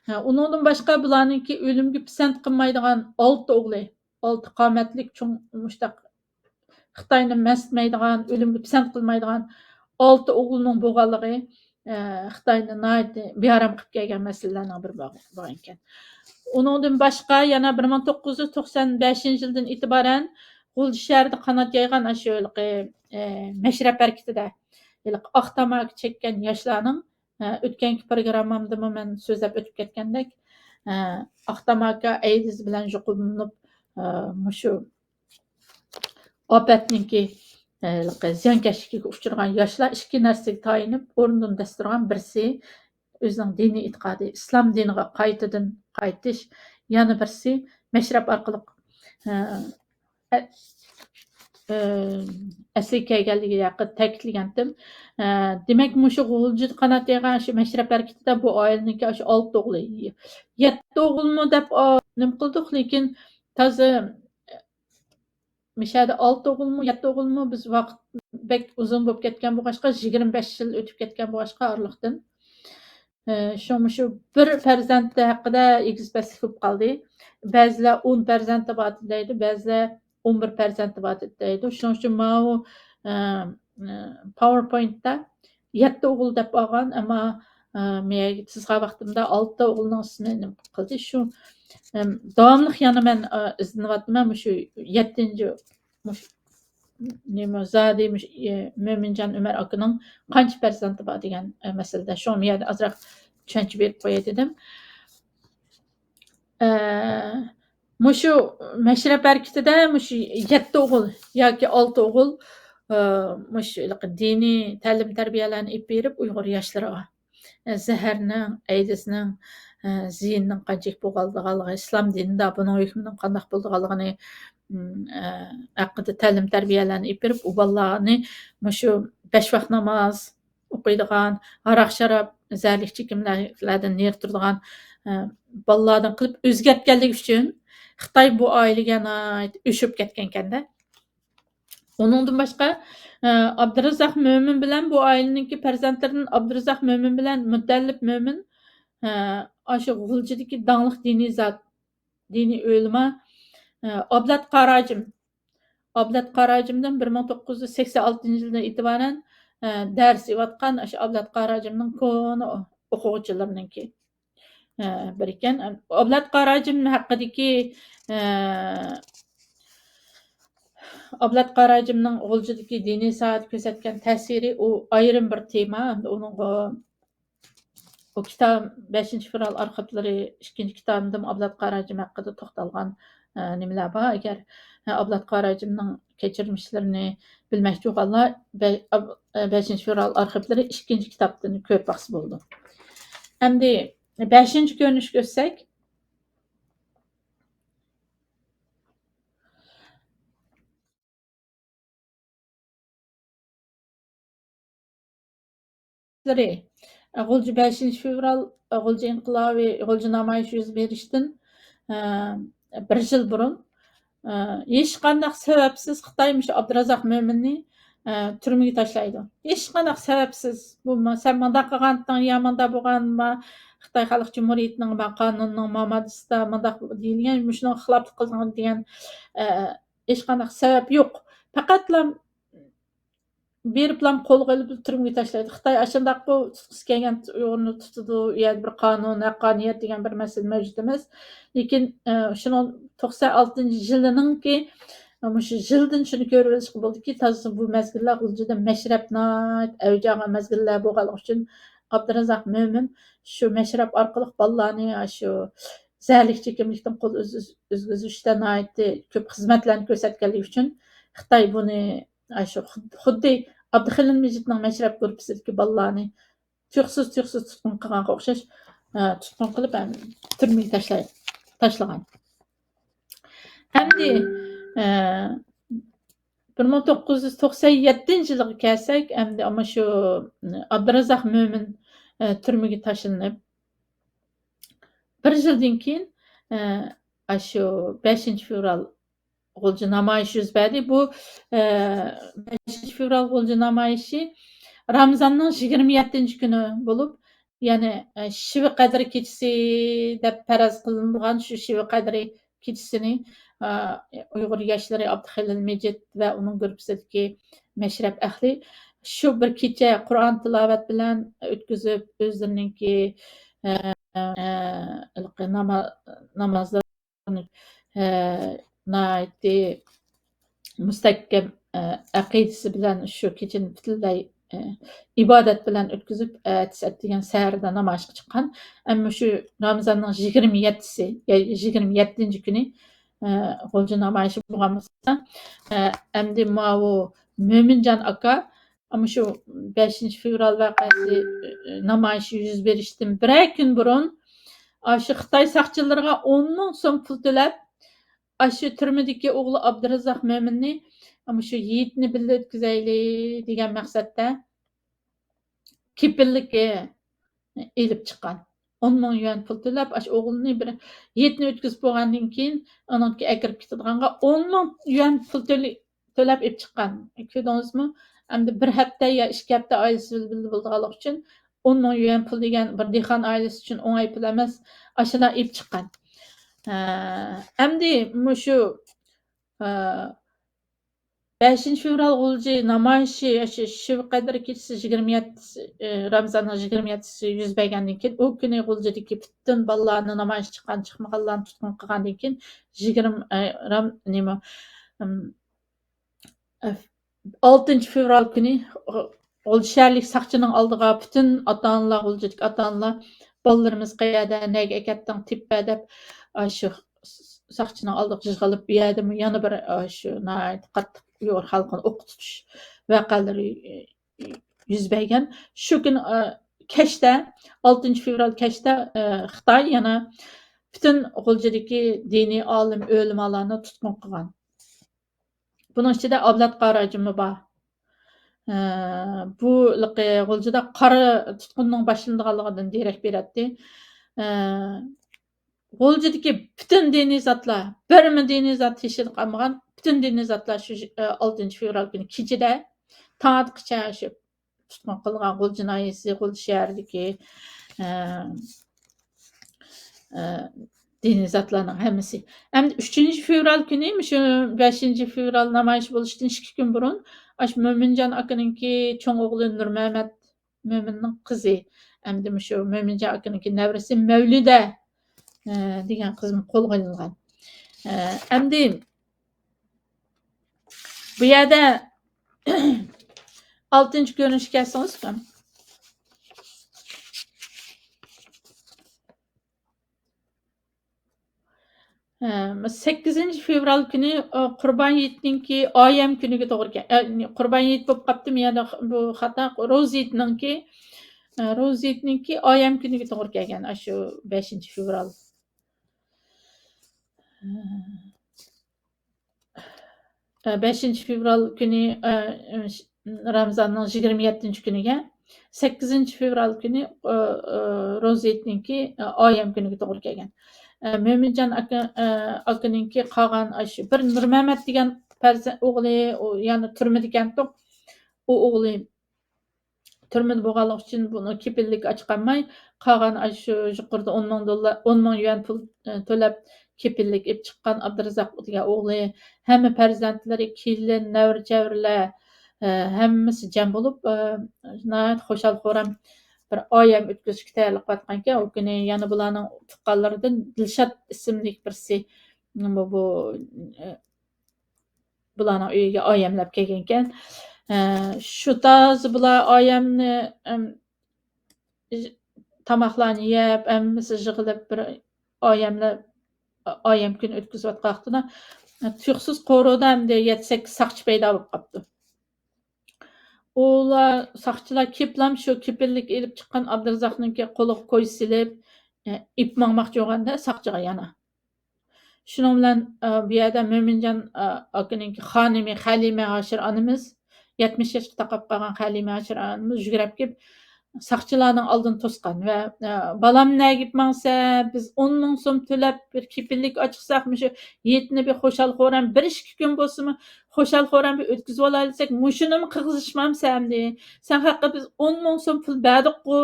ھە، ئۇنىڭدىن باشقا بۇلارنىڭكى ئۆلۈمگە پىسەنت قىلمايدىغان ئالتە ئوغلى، ئالتە قامەتلىك چوڭ مۇشتاق خىتاينى مەنسىتمەيدىغان، ئۆلۈمگە پىسەنت قىلمايدىغان ئالتە ئوغلىنىڭ بولغانلىقى، ئە، خىتاينى ناھايىتى بىئارام قىلىپ كەلگەن مەسىلىلەرنىڭ بىرى بولغان ئىكەن. ئۇنىڭدىن باشقا يەنە بىر مىڭ توققۇز يۈز توقسان بەشىنچى يىلدىن ئېتىبارەن غۇلجا شەھىرىدە قانات يايغان ئاشۇ ھېلىقى، ئە، مەشرەپ ھەرىكىتىدە، ھېلىقى ئاق تاماكا چەككەن ياشلارنىڭ، ئە، ئۆتكەنكى پروگراممامدىمۇ مەن سۆزلەپ ئۆتۈپ كەتكەندەك، ئە، ئاق تاماكا ئەيدىز بىلەن يۇقۇملىنىپ، ئە، مۇشۇ ئاپەتنىڭكى، ھېلىقى زىيانكەشلىكىگە ئۇچرىغان ياشلار ئىككى نەرسىگە تايىنىپ ئورنىدىن دەس تۇرغان، بىرسى ئۆزىنىڭ دىنىي ئېتىقادى، ئىسلام دىنىغا قايتىدىن قايتىش، يەنە بىرسى مەشرەپ ئارقىلىق، ئە، ئە، ئە، ئەسلىگە كەلگەنلىكى ھەققىدە تەكىتلىگەنتىم. ئە، دېمەك، مۇشۇ غۇلجىدا قانات يايغان شۇ مەشرەپ ھەرىكىتىدە بۇ ئائىلىنىڭكى شۇ ئالتە ئوغلى، يەتتە ئوغۇلمۇ دەپ، ئا، نېمە قىلدۇق، لېكىن تازا مۇشەدە ئالتە ئوغۇلمۇ، يەتتە ئوغۇلمۇ، بىز ۋاقىت بەك ئۇزۇن بولۇپ كەتكەن بولغاچقا، يىگىرمە بەش يىل ئۆتۈپ كەتكەن بولغاچقا ئارىلىقتىن، ئە، شۇ، مۇشۇ بىر پەرزەنتى ھەققىدە ئېگىز پەسلىك بولۇپ قالدى. بەزىلەر ئون پەرزەنتى بار دەيدۇ، بەزىلەر ئون بىر پەرزەنتى بار دەيدۇ. شۇنىڭ ئۈچۈن ماۋۇ، ئە، ئە، پاۋېرپوينتتا يەتتە ئوغۇل دەپ ئالغان، ئەمما، ئە، مەن تىزغان ۋاقتىمدا ئالتە ئوغۇلنىڭ ئىسمىنى نېمە قىلدى. شۇ، ئەم، داۋاملىق يەنە مەن، ئە، ئىزدىنىۋاتىمەن، مۇشۇ يەتتىنچى، مۇشۇ، نېمە، زادى، مۇشۇ، ئە، مۆمىنجان ئۆمەر ئاكىنىڭ قانچە پەرزەنتى بار دېگەن، ئە، مەسىلىدە. شۇڭا مەن يەردە ئازراق چۈشەنچە بېرىپ قوياي دېدىم. ئە، مۇشۇ مەشرەپ ھەرىكىتىدە مۇشۇ يەتتە ئوغۇل ياكى ئالتە ئوغۇل، ئە، مۇشۇ ھېلىقى دىنىي تەلىم-تەربىيەلەرنى ئېلىپ بېرىپ ئۇيغۇر ياشلىرىغا، ئە، زەھەرنىڭ، ئەيدىزنىڭ، ئە، زىيىنىنىڭ قانچىلىك بولغانلىقى، ئىسلام دىنىدا بۇنىڭ ھۆكمىنىڭ قانداق بولىدىغانلىقىنى، ئە، ھەققىدە تەلىم-تەربىيەلەرنى ئېلىپ بېرىپ، ئۇ بالىلارنى مۇشۇ بەش ۋاق ناماز، ئوقۇيدىغان، ھاراق-شاراب، زەھەرلىك چېكىملەردىن نېرى تۇرىدىغان، ئە، بالىلاردىن قىلىپ ئۆزگەرتكەنلىكى ئۈچۈن خىتاي بۇ ئائىلىگە ناھايىتى ئۆچ بولۇپ كەتكەنكەن-دە. ئۇنىڭدىن باشقا، ئە، ئابدۇرازاق مۆمىن بىلەن بۇ ئائىلىنىڭكى پەرزەنتلىرىدىن ئابدۇرازاق مۆمىن بىلەن مۇتەللىپ مۆمىن، ئە، ئاشۇ غۇلجىدىكى داڭلىق دىنىي زات، دىنىي ئۆلىما، ئە، ئابلەت قاراجىم. ئابلەت قاراجىمدىن بىر مىڭ توققۇز يۈز سەكسەن ئالتىنچى يىلدىن ئېتىبارەن، ئە، دەرس ئېلىۋاتقان ئاشۇ ئابلەت قاراجىمنىڭ كونا ئوقۇغۇچىلىرىنىڭكى، ئە، بىر ئىكەن. ئابلەت قاراجىم ھەققىدىكى، ئە، ئابلەت قاراجىمنىڭ غۇلجىدىكى دىنىي ساھەدە كۆرسەتكەن تەسىرى، ئۇ ئايرىم بىر تېما. ئەمدى ئۇنىڭغا بۇ كىتاب، بەشىنچى فېۋرال ئارخىپلىرى ئىككىنچى كىتابىمدىمۇ ئابلەت قاراجىم ھەققىدە توختالغان، ئە، نېمىلەر بار. ئەگەر، ئە، ئابلەت قاراجىمنىڭ كەچۈرمىشلىرىنى بىلمەكچى بولغانلار، بە-، ئاب-، ئە، بەشىنچى فېۋرال ئارخىپلىرى ئىككىنچى كىتابتىن كۆرۈپ باقسا بولىدۇ. ئەمدى بەشىنچى كۆرۈنۈشكە ئۆتسەك. غۇلجا بەشىنچى فېۋرال، غۇلجا ئىنقىلابى، غۇلجا نامايىشى يۈز بېرىشتىن، ئە، بىر يىل بۇرۇن، ئە، ھېچقانداق سەۋەبسىز خىتاي مۇشۇ ئابدۇرازاق مۆمىننى، ئە، تۈرمىگە تاشلايدۇ. ھېچقانداق سەۋەبسىز. بۇ ما-، سەن مۇنداق قىلغانتىڭ يا مۇنداق بولغان، ما خىتاي خەلق جۇمھۇرىيىتىنىڭ، ما قانۇنىنىڭ، ما ماددىسىدا مۇنداق دېيىلگەن، مۇشۇنىڭغا خىلاپلىق قىلدىڭ دېگەن، ئە، ھېچقانداق سەۋەب يوق. پەقەتلا بېرىپلا قولغا ئېلىپ تۈرمىگە تاشلايدۇ. خىتاي ئاشۇنداققۇ، تۇتقۇسى كەلگەن ئۇيغۇرنى تۇتىدۇ. ئۇ يەردە بىر قانۇن، ھەققانىيەت دېگەن بىر مەسىلە مەۋجۇت ئەمەس. لېكىن، ئە، شۇنىڭ توقسان ئالتىنچى يىلىنىڭكى، مۇشۇ يىلدىن شۇنى كۆرۈۋېلىشقا بولىدۇكى، تازا بۇ مەزگىللەر غۇلجىدا مەشرەپ ناھايىتى ئەۋج ئالغان مەزگىللەر بولغانلىقى ئۈچۈن، ئابدۇرازاق مۆمىن شۇ مەشرەپ ئارقىلىق بالىلارنى شۇ زەھەرلىك چېكىملىكتىن قول ئۈز-، ئۈز-، ئۈزگۈزۈشتە ناھايىتى كۆپ خىزمەتلەرنى كۆرسەتكەنلىكى ئۈچۈن، خىتاي بۇنى ئاشۇ خۇد-، خۇددى ئابدۇخېلىل مىجىتنىڭ مەشرەپ گۇرۇپپىسىدىكى بالىلارنى تۇيۇقسىز، تۇيۇقسىز تۇتقۇن قىلغانغا ئوخشاش، ئە، تۇتقۇن قىلىپ، ئە، تۈرمىگە تاشلاي-، تاشلىغان. ئەمدى، ئە، بىر مىڭ توققۇز يۈز توقسان يەتتىنچى يىلىغا كەلسەك، ئەمدى ئەمما شۇ ئابدۇرازاق مۆمىن، ئە، تۈرمىگە تاشلىنىپ، بىر يىلدىن كېيىن، ئە، ئاشۇ بەشىنچى فېۋرال غۇلجا نامايىشى يۈز بەردى. بۇ، ئە، بەشىنچى فېۋرال غۇلجا نامايىشى رامىزاننىڭ يىگىرمە يەتتىنچى كۈنى بولۇپ، يەنى، ئە، شېۋە قەدرى كېچىسى دەپ پەرەز قىلىنىدىغان شۇ شېۋە قەدرى كېچىسىنى، ئە، ئۇيغۇر ياشلىرى ئابدۇخېلىل مىجىت ۋە ئۇنىڭ گۇرۇپپىسىدىكى مەشرەپ ئەھلى شۇ بىر كېچە قۇرئان تىلاۋەت بىلەن ئۆتكۈزۈپ، ئۆزلىرىنىڭكى، ئە، ئە، ھېلىقى ناما-، نامازلىرىنى، ئە، ناھايىتى مۇستەھكەم، ئە، ئەقىدىسى بىلەن شۇ كېچىنى پۈتۈنلەي، ئە، ئىبادەت بىلەن ئۆتكۈزۈپ، ئەتىسى ئەتىگەن سەھەردە نامايىشقا چىققان. ئەمما شۇ رامىزاننىڭ يىگىرمە يەتتىسى، يا يىگىرمە يەتتىنچى كۈنى، ئە، غۇلجا نامايىشى بولغان بولسا، ئە، ئەمدى ماۋۇ مۆمىنجان ئاكا، ئەمما شۇ بەشىنچى فېۋرال ۋەقەسى، ئە، نامايىشى يۈز بېرىشتىن بىرەر كۈن بۇرۇن، ئاشۇ خىتاي ساقچىلىرىغا ئون مىڭ سوم پۇل تۆلەپ، ئاشۇ تۈرمىدىكى ئوغلى ئابدۇرازاق مۆمىننى، مۇشۇ ھېيتنى بىللە ئۆتكۈزەيلى دېگەن مەقسەتتە كېپىللىككە ئېلىپ چىققان. ئون مىڭ يۈەن پۇل تۆلەپ، ئاشۇ ئوغلىنى بىر ھېيتنى ئۆتكۈزۈپ بولغاندىن كېيىن، ئۇنىڭكى ئەكىرىپ كېتىدىغانغا ئون مىڭ يۈەن پۇل تۆلە-، تۆلەپ ئېلىپ چىققان. كۆردىڭىزمۇ؟ ئەمدى بىر ھەپتە يا ئىككى ھەپتە ئائىلىسى بىلەن بىللە بولىدىغانلىقى ئۈچۈن، ئون مىڭ يۈەن پۇل دېگەن بىر دېھقان ئائىلىسى ئۈچۈن ئوڭاي پۇل ئەمەس، ئاشۇنداق ئېلىپ چىققان. ئە، ئەمدى مۇشۇ، ئە، بەشىنچى فېۋرال غۇلجا نامايىشى، شۇ شېۋە قەدرى كېچىسى يىگىرمە يەتتىسى، ئە، رامىزاننىڭ يىگىرمە يەتتىسى يۈز بەرگەندىن كېيىن، ئۇ كۈنى غۇلجىدىكى پۈتۈن بالىلارنى، نامايىشقا چىققان، چىقمىغانلارنى تۇتقۇن قىلغاندىن كېيىن، يىگىرمە، ئە، رام-، نېمە، ئىم، ئالتىنچى فېۋرال كۈنى غۇلجا شەھەرلىك ساقچىنىڭ ئالدىغا پۈتۈن ئاتا-ئانىلار، غۇلجىدىكى ئاتا-ئانىلار، بالىلىرىمىز قەيەردە، نەگە ئەكەتتىڭ، تېپىپ بەر دەپ، ئاشۇ ساقچىنىڭ ئالدىغا يىغىلىپ، ئۇ يەردىمۇ يەنە بىر، ئاشۇ ناھايىتى قاتتىق ئۇيغۇر خەلقىنى ئوققا تۇتۇش ۋەقەلىرى، ئى، يۈز بەرگەن. شۇ كۈنى، ئى، كەچتە، ئالتىنچى فېۋرال كەچتە، ئى، خىتاي يەنە پۈتۈن غۇلجىدىكى دىنىي ئالىم، ئۆلىمالارنى تۇتقۇن قىلغان. بۇنىڭ ئىچىدە ئابلەت قاراجىممۇ بار. ئى، بۇ ھېلىقى غۇلجىدا قارا تۇتقۇننىڭ باشلىنىدىغانلىقىدىن دېرەك بېرەتتى. ئى، غۇلجىدىكى پۈتۈن دىنىي زاتلار، بىرمۇ دىنىي زات تېشىدا قالمىغان، پۈتۈن دىنىي زاتلار شۇ، ئى، ئالتىنچى فېۋرال كۈنى كېچىدە تاڭ ئاتقىچە شۇ تۇتقۇن قىلغان غۇلجا ناھىيەسى، غۇلجا شەھىرىدىكى، ئە، ئە، دىنىي زاتلارنىڭ ھەممىسى. ئەمدى ئۈچىنچى فېۋرال كۈنى، مۇشۇ بەشىنچى فېۋرال نامايىش بولۇشتىن ئىككى كۈن بۇرۇن، ئاشۇ مۆمىنجان ئاكىنىڭكى چوڭ ئوغلى نۇرمەمەت مۆمىننىڭ قىزى، ئەمدى مۇشۇ مۆمىنجان ئاكىنىڭكى نەۋرىسى مەۋلىدە، ئە، دېگەن قىزمۇ قولغا ئېلىنغان. ئە، ئەمدى بۇ يەردە ئالتىنچى كۆرۈنۈشكە كەلسىڭىز، ھە، سەككىزىنچى فېۋرال كۈنى، ئە، قۇربان ھېيتنىڭكى ئايەم كۈنىگە توغرا كەل-، ئە، قۇربان ھېيت بولۇپ قاپتىمۇ يا بۇ خاتا، روزا ھېيتنىڭكى، ئە، روزا ھېيتنىڭكى ئايەم كۈنىگە توغرا كەلگەن، ئاشۇ بەشىنچى فېۋرال. بەشىنچى فېۋرال كۈنى، رامىزاننىڭ يىگىرمە يەتتىنچى كۈنىگە، سەككىزىنچى فېۋرال كۈنى، روزا ھېيتنىڭكى ئايەم كۈنىگە توغرا كەلگەن. مۆمىنجان ئاكا، ئاكىنىڭكى قالغان ئاشۇ بىر نۇرمەمەت دېگەن پەرزەنت ئوغلى، ئۇ يەنە تۈرمىدىكەنتۇق. ئۇ ئوغلى تۈرمىدە بولغانلىقى ئۈچۈن بۇنىڭ كېپىللىك ئاچىقالماي، قالغان ئاشۇ يۇقىرىدا ئون مىڭ دوللار، ئون مىڭ يۈەن پۇل، ئە، تۆلەپ كېپىللىك ئېلىپ چىققان ئابدۇرازاق دېگەن ئوغلى، ھەممە پەرزەنتلىرى، كېلىن، نەۋرە-چەۋرىلەر، ئە، ھەممىسى جەم بولۇپ، ئە، ناھايىتى خۇشال-خۇرام بىر ئايەم ئۆتكۈزۈشكە تەييارلىق قىلىۋاتقانىكەن. ئۇ كۈنى يەنە بۇلارنىڭ تۇغقانلىرىدىن دىلشات ئىسىملىك بىرسى، بۇ، بۇ، ئە، بۇلارنىڭ ئۆيىگە ئايەملەپ كەلگەنىكەن. ئە، شۇ تازا بۇلار ئايەمنى، ئەم، تاماقلارنى يەپ، ھەممىسى يىغىلىپ بىر ئايەملەپ، ئايەم كۈنى ئۆتكۈزۈۋاتقان ۋاقتىدا، تۇيۇقسىز قورۇدا ئەمدى يەتتە سەككىز ساقچى پەيدا بولۇپ قاپتۇ. ئۇلار، ساقچىلار كېپىلام شۇ كېپىللىك ئېلىپ چىققان ئابدۇرازاقنىڭكى قولىغا كويزا سېلىپ، ئېپىپ ماڭماقچى بولغاندا ساقچىغا يەنە. شۇنىڭ بىلەن، ئە، بۇ يەردە مۆمىنجان، ئە، ئاكىنىڭكى خانىمى خەلىمە ھاشىر ئانىمىز، يەتمىش ياشقا تاقاپ قالغان خەلىمە ھاشىر ئانىمىز يۈگرەپ كېلىپ، ساقچىلارنىڭ ئالدىنى توسقان ۋە، ئە، «بالام نەگە ماڭسە، بىز ئون مىڭ سوم تۆلەپ بىر كېپىللىك ئاچىقساق، مۇشۇ ھېيتنى بىر خۇشال-خۇرام، بىر ئىككى كۈن بولسىمۇ خۇشال-خۇرام بىر ئۆتكۈزۈۋالايلىسەك، مۇشۇنىمۇ قىلغۇزۇشمامسەن ئەمدى؟ سەن ھەققى بىز ئون مىڭ سوم پۇل بەردۇققۇ.»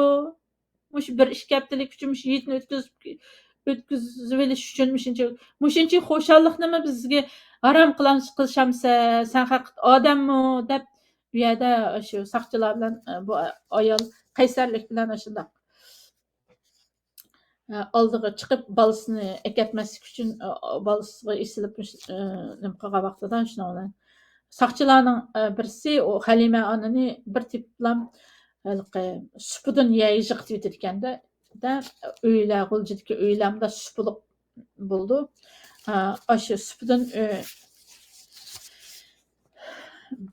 مۇشۇ بىر ئىككى ھەپتىلىك ئۈچۈن مۇشۇ ھېيتنى ئۆتكۈزۈپ، ئۆتكۈزۈۋېلىش ئۈچۈن مۇشۇنچە، مۇشۇنچە خۇشاللىقنىمۇ بىزگە ھارام قىلامسە-، قىلىشامسەن، سەن ھەقىقەت ئادەممۇ دەپ، بۇ يەردە شۇ ساقچىلار بىلەن، بۇ ئايال قەيسەرلىك بىلەن ئاشۇنداق، ئالدىغا چىقىپ، بالىسىنى ئەكەتمەسلىك ئۈچۈن، بالىسىغا ئېسىلىپ، نېمە قىلغان ۋاقتىدا شۇنىڭ بىلەن ساقچىلارنىڭ، ئە، بىرسى، ئۇ خەلىمە ئانىنى بىر تېپىپلا، ھېلىقى سۇپىدىن يەرگە يىقىتىۋېتىدىكەن-دە، دە، ئۆيلەر، غۇلجىدىكى ئۆيلەر مۇنداق سۇپىلىق بولىدۇ. ئا، ئاشۇ سۇپىدىن، ئۆ-،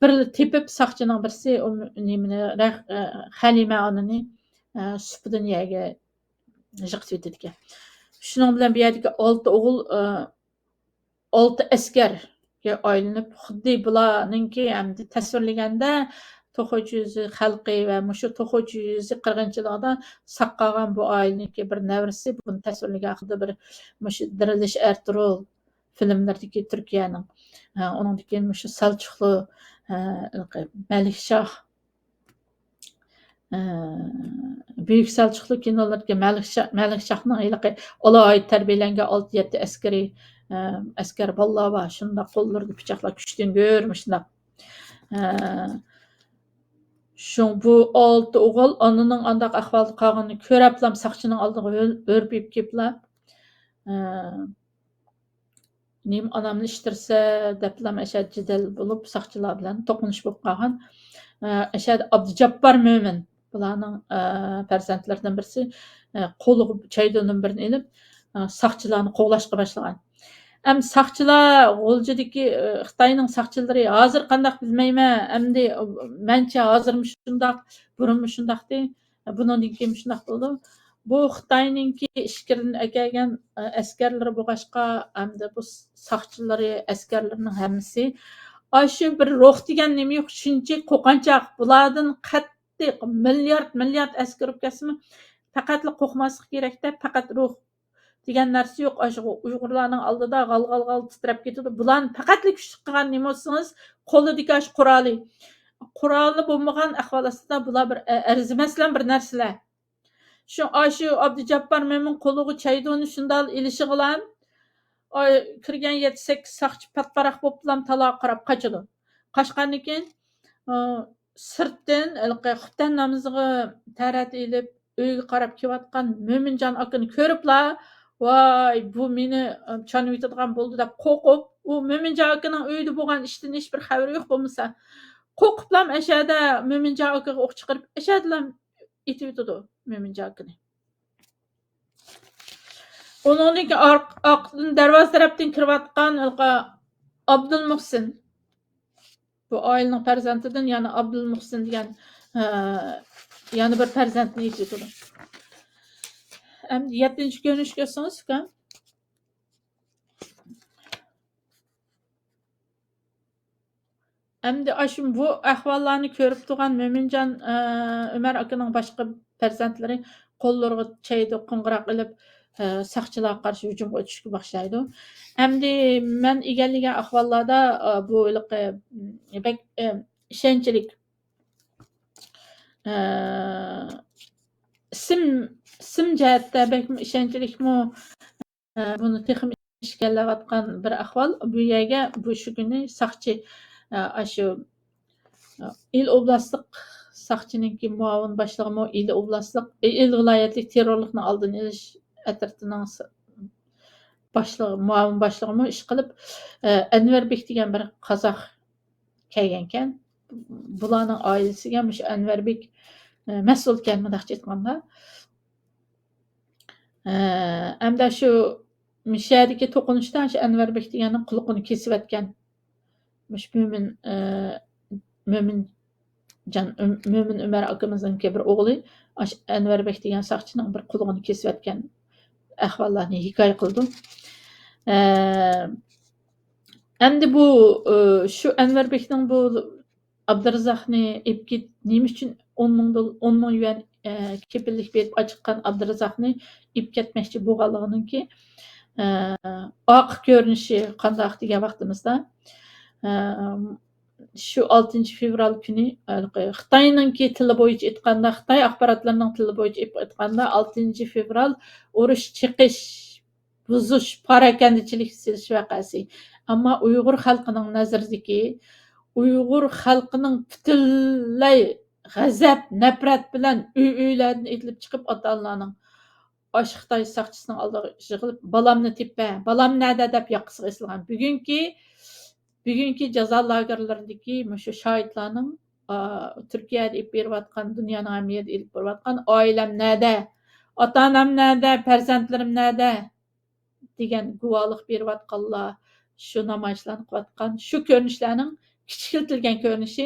بىر تېپىپ ساقچىنىڭ بىرسى ئۇ نېمىنى، رەخ-، ئە، خەلىمە ئانىنى، ئە، سۇپىدىن يەرگە يىقىتىۋېتىدىكەن. شۇنىڭ بىلەن بۇ يەردىكى ئالتە ئوغۇل، ئە، ئالتە ئەسكەرگە ئايلىنىپ، خۇددى بۇلارنىڭكى ئەمدى تەسۋىرلىگەندە، توخۇچى يۈزى خەلقى ۋە مۇشۇ توخۇچى يۈزى قىرغىنچىلىقىدا ساقالغان بۇ ئائىلىنىڭكى بىر نەۋرىسى بۇنى تەسۋىرلىگەن خۇددى بىر مۇشۇ دىرىلىش ئەرتۇرۇل فىلىملىرىدىكى تۈركىيەنىڭ، ھە، ئۇنىڭدىن كېيىن مۇشۇ سەلچۇقلۇ، ھە، مەلىكشاھ، ئە، بۈيۈك سەلچۇقلۇق كىنولىرىدىكى مەلىك شا-، مەلىك شاھنىڭ ھېلىقى ئالاھىدە تەربىيەلەنگەن ئالتە، يەتتە ئەسكىرى، ئە، ئەسكەر بالىلار بار. شۇنداق قوللىرىدا پىچاقلار كۈچتىن گۆر مۇشۇنداق. ئە، شۇ، بۇ ئالتە ئوغۇل ئانىنىڭ ئانداق ئەھۋالدا قالغىنىنى كۆرەپلا ساقچىنىڭ ئالدىغا ھۆل-، ھۆرپىيىپ كېلىپلا، ئە، نېمە ئانامنى ئىشتىرسە دەپلا ئەشەدە جېدەل بولۇپ، ساقچىلار بىلەن توقۇنۇش بولۇپ قالغان. ئە، ئەشەدە ئابدۇجاپپار مۆمىن، بۇلارنىڭ، ئە، پەرزەنتلىرىدىن بىرسى، ئە، قولىغا چايدۇنىدىن بىرنى ئېلىپ، ئە، ساقچىلارنى قوغلاشقا باشلىغان. ئەمدى ساقچىلار، غۇلجىدىكى، ئى، خىتاينىڭ ساقچىلىرى ھازىر قانداق بىلمەيمەن. ئەمدى مەنچە ھازىرمۇ شۇنداق، بۇرۇنمۇ شۇنداقتى. بۇنىڭدىن كېيىن شۇنداق بولىدۇ. بۇ خىتاينىڭكى ئىچكىرىدىن ئەكەلگەن، ئە، ئەسكەرلىرى بولغاچقا، ئەمدى بۇ ساقچىلىرى، ئەسكەرلىرىنىڭ ھەممىسى، ئاشۇ بىر روھ دېگەن نېمە يوق، شۇنچە قورقۇنچاق. بۇلاردىن قەتئىي مىليارد، مىليارد ئەسكەر ئۇرۇپ كەتسىمۇ، پەقەتلا قورقماسلىق كېرەكتە، پەقەت روھ دېگەن نەرسە يوق. ئاشۇ ئۇيغۇرلارنىڭ ئالدىدا غال، غال، غال تىترەپ كېتىدۇ. بۇلارنى پەقەتلا كۈچلۈك قىلغان نېمە بولسىڭىز، قولىدىكى ئاشۇ قورالى. قورالى بولمىغان ئەھۋال ئاستىدا بۇلار بىر ئە-، ئەرزىمەسلەن بىر نەرسىلەر. شۇ، ئاشۇ ئابدۇجاپپار مۆمىن قولىغا چايدۇنى شۇنداق ئېلىشىغىلام، ئاي، كىرگەن يەتتە، سەككىز ساقچى پاتپاراق بولۇپلام تالاغا قاراپ قاچىدۇ. قاچقاندىن كېيىن، ئا، سىرتتىن ھېلىقى خۇپتەن نامىزىغا تەرەت ئېلىپ، ئۆيگە قاراپ كېلىۋاتقان مۆمىنجان ئاكىنى كۆرۈپلا، ۋاي، بۇ مېنى، ئا، چانىۋېتىدىغان بولدى دەپ قورقۇپ، ئۇ مۆمىنجان ئاكىنىڭ ئۆيدە بولغان ئىشتىن ھېچبىر خەۋىرى يوق بولمىسا، قورقۇپلام ئەشەدە مۆمىنجان ئاكىغا ئوق چىقىرىپ، ئەشەدىلا ئېتىۋېتىدۇ مۆمىنجان ئاكىنى. ئۇنىڭدىن كېيىن ئارق-، ئارقىدىن دەرۋازا تەرەپتىن كىرىۋاتقان ھېلىقى ئابدۇلمۇھسىن. بۇ ئائىلىنىڭ پەرزەنتىدىن يەنە ئابدۇلمۇھسىن دېگەن، ئە، يەنە بىر پەرزەنتنى ئېتىۋېتىدۇ. ئەمدى يەتتىنچى كۆرۈنۈشكە ئۆتسىڭىز، ئۇكام. ئەمدى ئاشۇ بۇ ئەھۋاللارنى كۆرۈپ تۇرغان مۆمىنجان، ئە، ئۆمەر ئاكىنىڭ باشقا پەرزەنتلىرى قوللىرىغا چەيدۇ، قوڭغۇراق ئېلىپ، ئە، ساقچىلارغا قارشى ھۇجۇمغا ئۆتۈشكە باشلايدۇ. ئەمدى مەن ئىگىلىگەن ئەھۋاللاردا، ئە، بۇ ھېلىقى، م، بەك، ئە، ئىشەنچلىك، ئە، ئىسىم، ئىسىم جەھەتتە بەكمۇ ئىشەنچلىكمۇ، ئە، بۇنى تېخىمۇ ئىشكەنلەۋاتقان بىر ئەھۋال. بۇ يەرگە بۇ شۇ كۈنى ساقچى، ئە، ئاشۇ، ئە، ئىل ئوبلاستلىق ساقچىنىڭكى مۇئاۋىن باشلىقىمۇ، ئىل ئوبلاستلىق، ئىل ۋىلايەتلىك تېررورلۇقنىڭ ئالدىنى ئېلىش ئەترىتىنىڭ س-، باشلىقى، مۇئاۋىن باشلىقىمۇ ئىشقىلىپ، ئە، ئەنۋەربېك دېگەن بىر قازاق كەلگەنكەن. بۇلارنىڭ ئائىلىسىگە مۇشۇ ئەنۋەربېك، ئە، مەسئۇلكەن، مۇنداقچە ئېيتقاندا. ئە، ئەمدى شۇ مۇشۇ يەردىكى توقۇنۇشتا شۇ ئەنۋەربېك دېگەننىڭ قۇلىقىنى كېسىۋەتكەن. مۇشۇ مۆمىن، ئە، مۆمىنجان، ئۆم-، مۆمىن ئۆمەر ئاكىمىزنىڭكى بىر ئوغلى، ئاشۇ ئەنۋەربېك دېگەن ساقچىنىڭ بىر قۇلىقىنى كېسىۋەتكەن ئەھۋاللارنى ھېكايە قىلىدۇ. ئە، ئەمدى بۇ، ئە، شۇ ئەنۋەربېكنىڭ بۇ ئابدۇرازاقنى ئېلىپ كېت-، نېمە ئۈچۈن ئون مىڭ دول-، ئون مىڭ يۈەن، ئە، كېپىللىك بېرىپ ئاچىققان ئابدۇرازاقنى ئېلىپ كەتمەكچى بولغانلىقىنىڭكى، ئە، ئارقا كۆرۈنۈشى قانداق دېگەن ۋاقتىمىزدا، ئە، شۇ ئالتىنچى فېۋرال كۈنى، ھېلىقى خىتاينىڭكى تىلى بويىچە ئېيتقاندا، خىتاي ئاخباراتلىرىنىڭ تىلى بويىچە ئېيتقاندا، ئالتىنچى فېۋرال ئۇرۇش، چېقىش، بۇزۇش، پاراكەندىچىلىك سېلىش ۋەقەسى. ئەمما ئۇيغۇر خەلقىنىڭ نەزىرىدىكى، ئۇيغۇر خەلقىنىڭ پۈتۈنلەي غەزەپ، نەپرەت بىلەن ئۆي-ئۆيلەردىن ئېتىلىپ چىقىپ، ئاتا-ئانىلارنىڭ ئاشۇ خىتاي ساقچىسىنىڭ ئالدىغا يىغىلىپ، «بالامنى تېپە، بالام نەدە؟» دەپ ياقىسىغا ئېسىلغان. بۈگۈنكى، بۈگۈنكى جازا لاگېرلىرىدىكى مۇشۇ شاھىتلارنىڭ، ئا، تۈركىيەدە ئېلىپ بېرىۋاتقان، دۇنيانىڭ ھەممە يېرىدە ئېلىپ بېرىۋاتقان «ئائىلەم نەدە؟ ئاتا-ئانام نەدە؟ پەرزەنتلىرىم نەدە؟» دېگەن گۇۋاھلىق بېرىۋاتقانلار، شۇ نامايىشلارنى قىلىۋاتقان، شۇ كۆرۈنۈشلەرنىڭ كىچىكلىتىلگەن كۆرۈنۈشى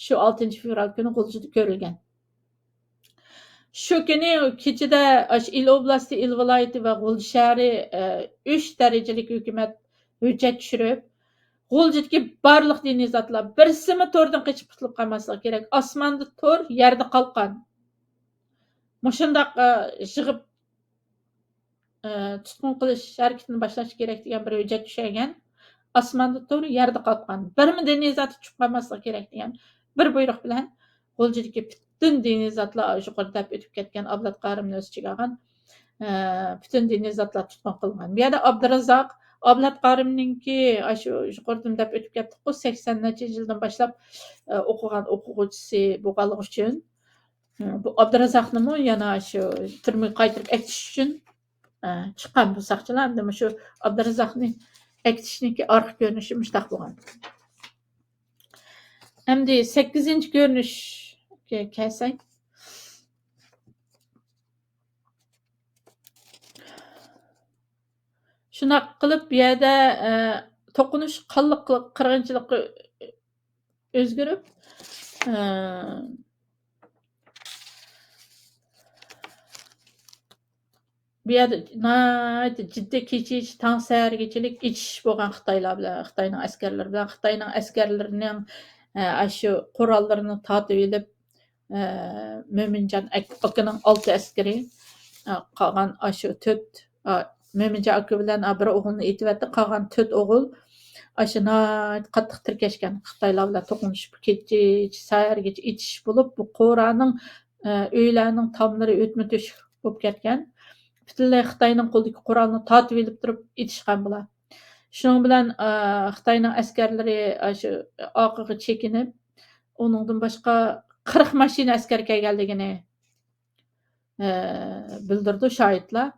شۇ ئالتىنچى فېۋرال كۈنى غۇلجىدا كۆرۈلگەن. شۇ كۈنى كېچىدە ئاشۇ ئىل ئوبلاستى، ئىل ۋىلايىتى ۋە غۇلجا شەھىرى، ئە، ئۈچ دەرىجىلىك ھۆكۈمەت ھۆججەت چۈشۈرۈپ، غۇلجىدىكى بارلىق دىنىي زاتلار بىرسىمۇ توردىن قېچىپ قۇتۇلۇپ قالماسلىقى كېرەك. ئاسماندا تور، يەردە قالقان. مۇشۇنداق، ئە، يىغىپ، ئە، تۇتقۇن قىلىش ھەرىكىتىنى باشلاش كېرەك دېگەن بىر ھۆججەت چۈشەرگەن. ئاسماندا تور، يەردە قالقان. بىرمۇ دىنىي زات چۈشۈپ قالماسلىقى كېرەك دېگەن بىر بۇيرۇق بىلەن غۇلجىدىكى پۈتۈن دىنىي زاتلار، يۇقىرىدا دەپ ئۆتۈپ كەتكەن ئابلەت قارىمنى ئۆز ئىچىگە ئالغان، ئە، پۈتۈن دىنىي زاتلار تۇتقۇن قىلىنغان. بۇ يەردە ئابدۇرازاق، ئابلەت قارىمنىڭكى، ئاشۇ يۇقىرىدىن دەپ ئۆتۈپ كەتتۇققۇ، سەكسەن نەچچە يىلدىن باشلاپ، ئە، ئوقۇغان ئوقۇغۇچىسى بولغانلىقى ئۈچۈن، بۇ ئابدۇرازاقنىمۇ يەنە شۇ تۈرمىگە قايتۇرۇپ ئەكېتىش ئۈچۈن، ئە، چىققان بۇ ساقچىلار. ئەمدى مۇشۇ ئابدۇرازاقنى ئەكېتىشنىڭكى ئارقا كۆرۈنۈشى مۇشۇنداق بولغان. ئەمدى سەككىزىنچى كۆرۈنۈشكە كەلسەك. شۇنداق قىلىپ، بۇ يەردە، ئە، توقۇنۇش قانلىق قىرغىنچىلىققا ئۆزگىرىپ، ئە، بۇ يەردە ناھايىتى جىددىي كېچىچە تاڭ سەھەرگىچىلىك ئېتىشىش بولغان خىتايلار بىلەن، خىتاينىڭ ئەسكەرلىرى بىلەن. خىتاينىڭ ئەسكەرلىرىنىڭ، ئە، ئاشۇ قوراللىرىنى تارتىۋېلىپ، ئە، مۆمىنجان ئاك-، ئاكىنىڭ ئالتە ئەسكىرى، ئە، قالغان ئاشۇ تۆت، ئا، مۆمىنجان ئاكا بىلەن، ئا، بىر ئوغلىنى ئېتىۋەتتى، قالغان تۆت ئوغۇل ئاشۇ ناھايىتى قاتتىق تىركەشكەن. خىتايلار بىلەن توقۇنۇشۇپ، كېچىچە، سەھەرگىچە ئېتىشىش بولۇپ، بۇ قورانىڭ، ئە، ئۆيلەرنىڭ تاملىرى ئۆتمە تۆشۈك بولۇپ كەتكەن. پۈتۈنلەي خىتاينىڭ قولىدىكى قورالنى تارتىۋېلىپ تۇرۇپ ئېتىشقان بۇلار. شۇنىڭ بىلەن، ئە، خىتاينىڭ ئەسكەرلىرى ئاشۇ ئارقىغا چېكىنىپ، ئۇنىڭدىن باشقا قىرىق ماشىنا ئەسكەر كەلگەنلىكىنى، ئە، بىلدۈرىدۇ شاھىتلار.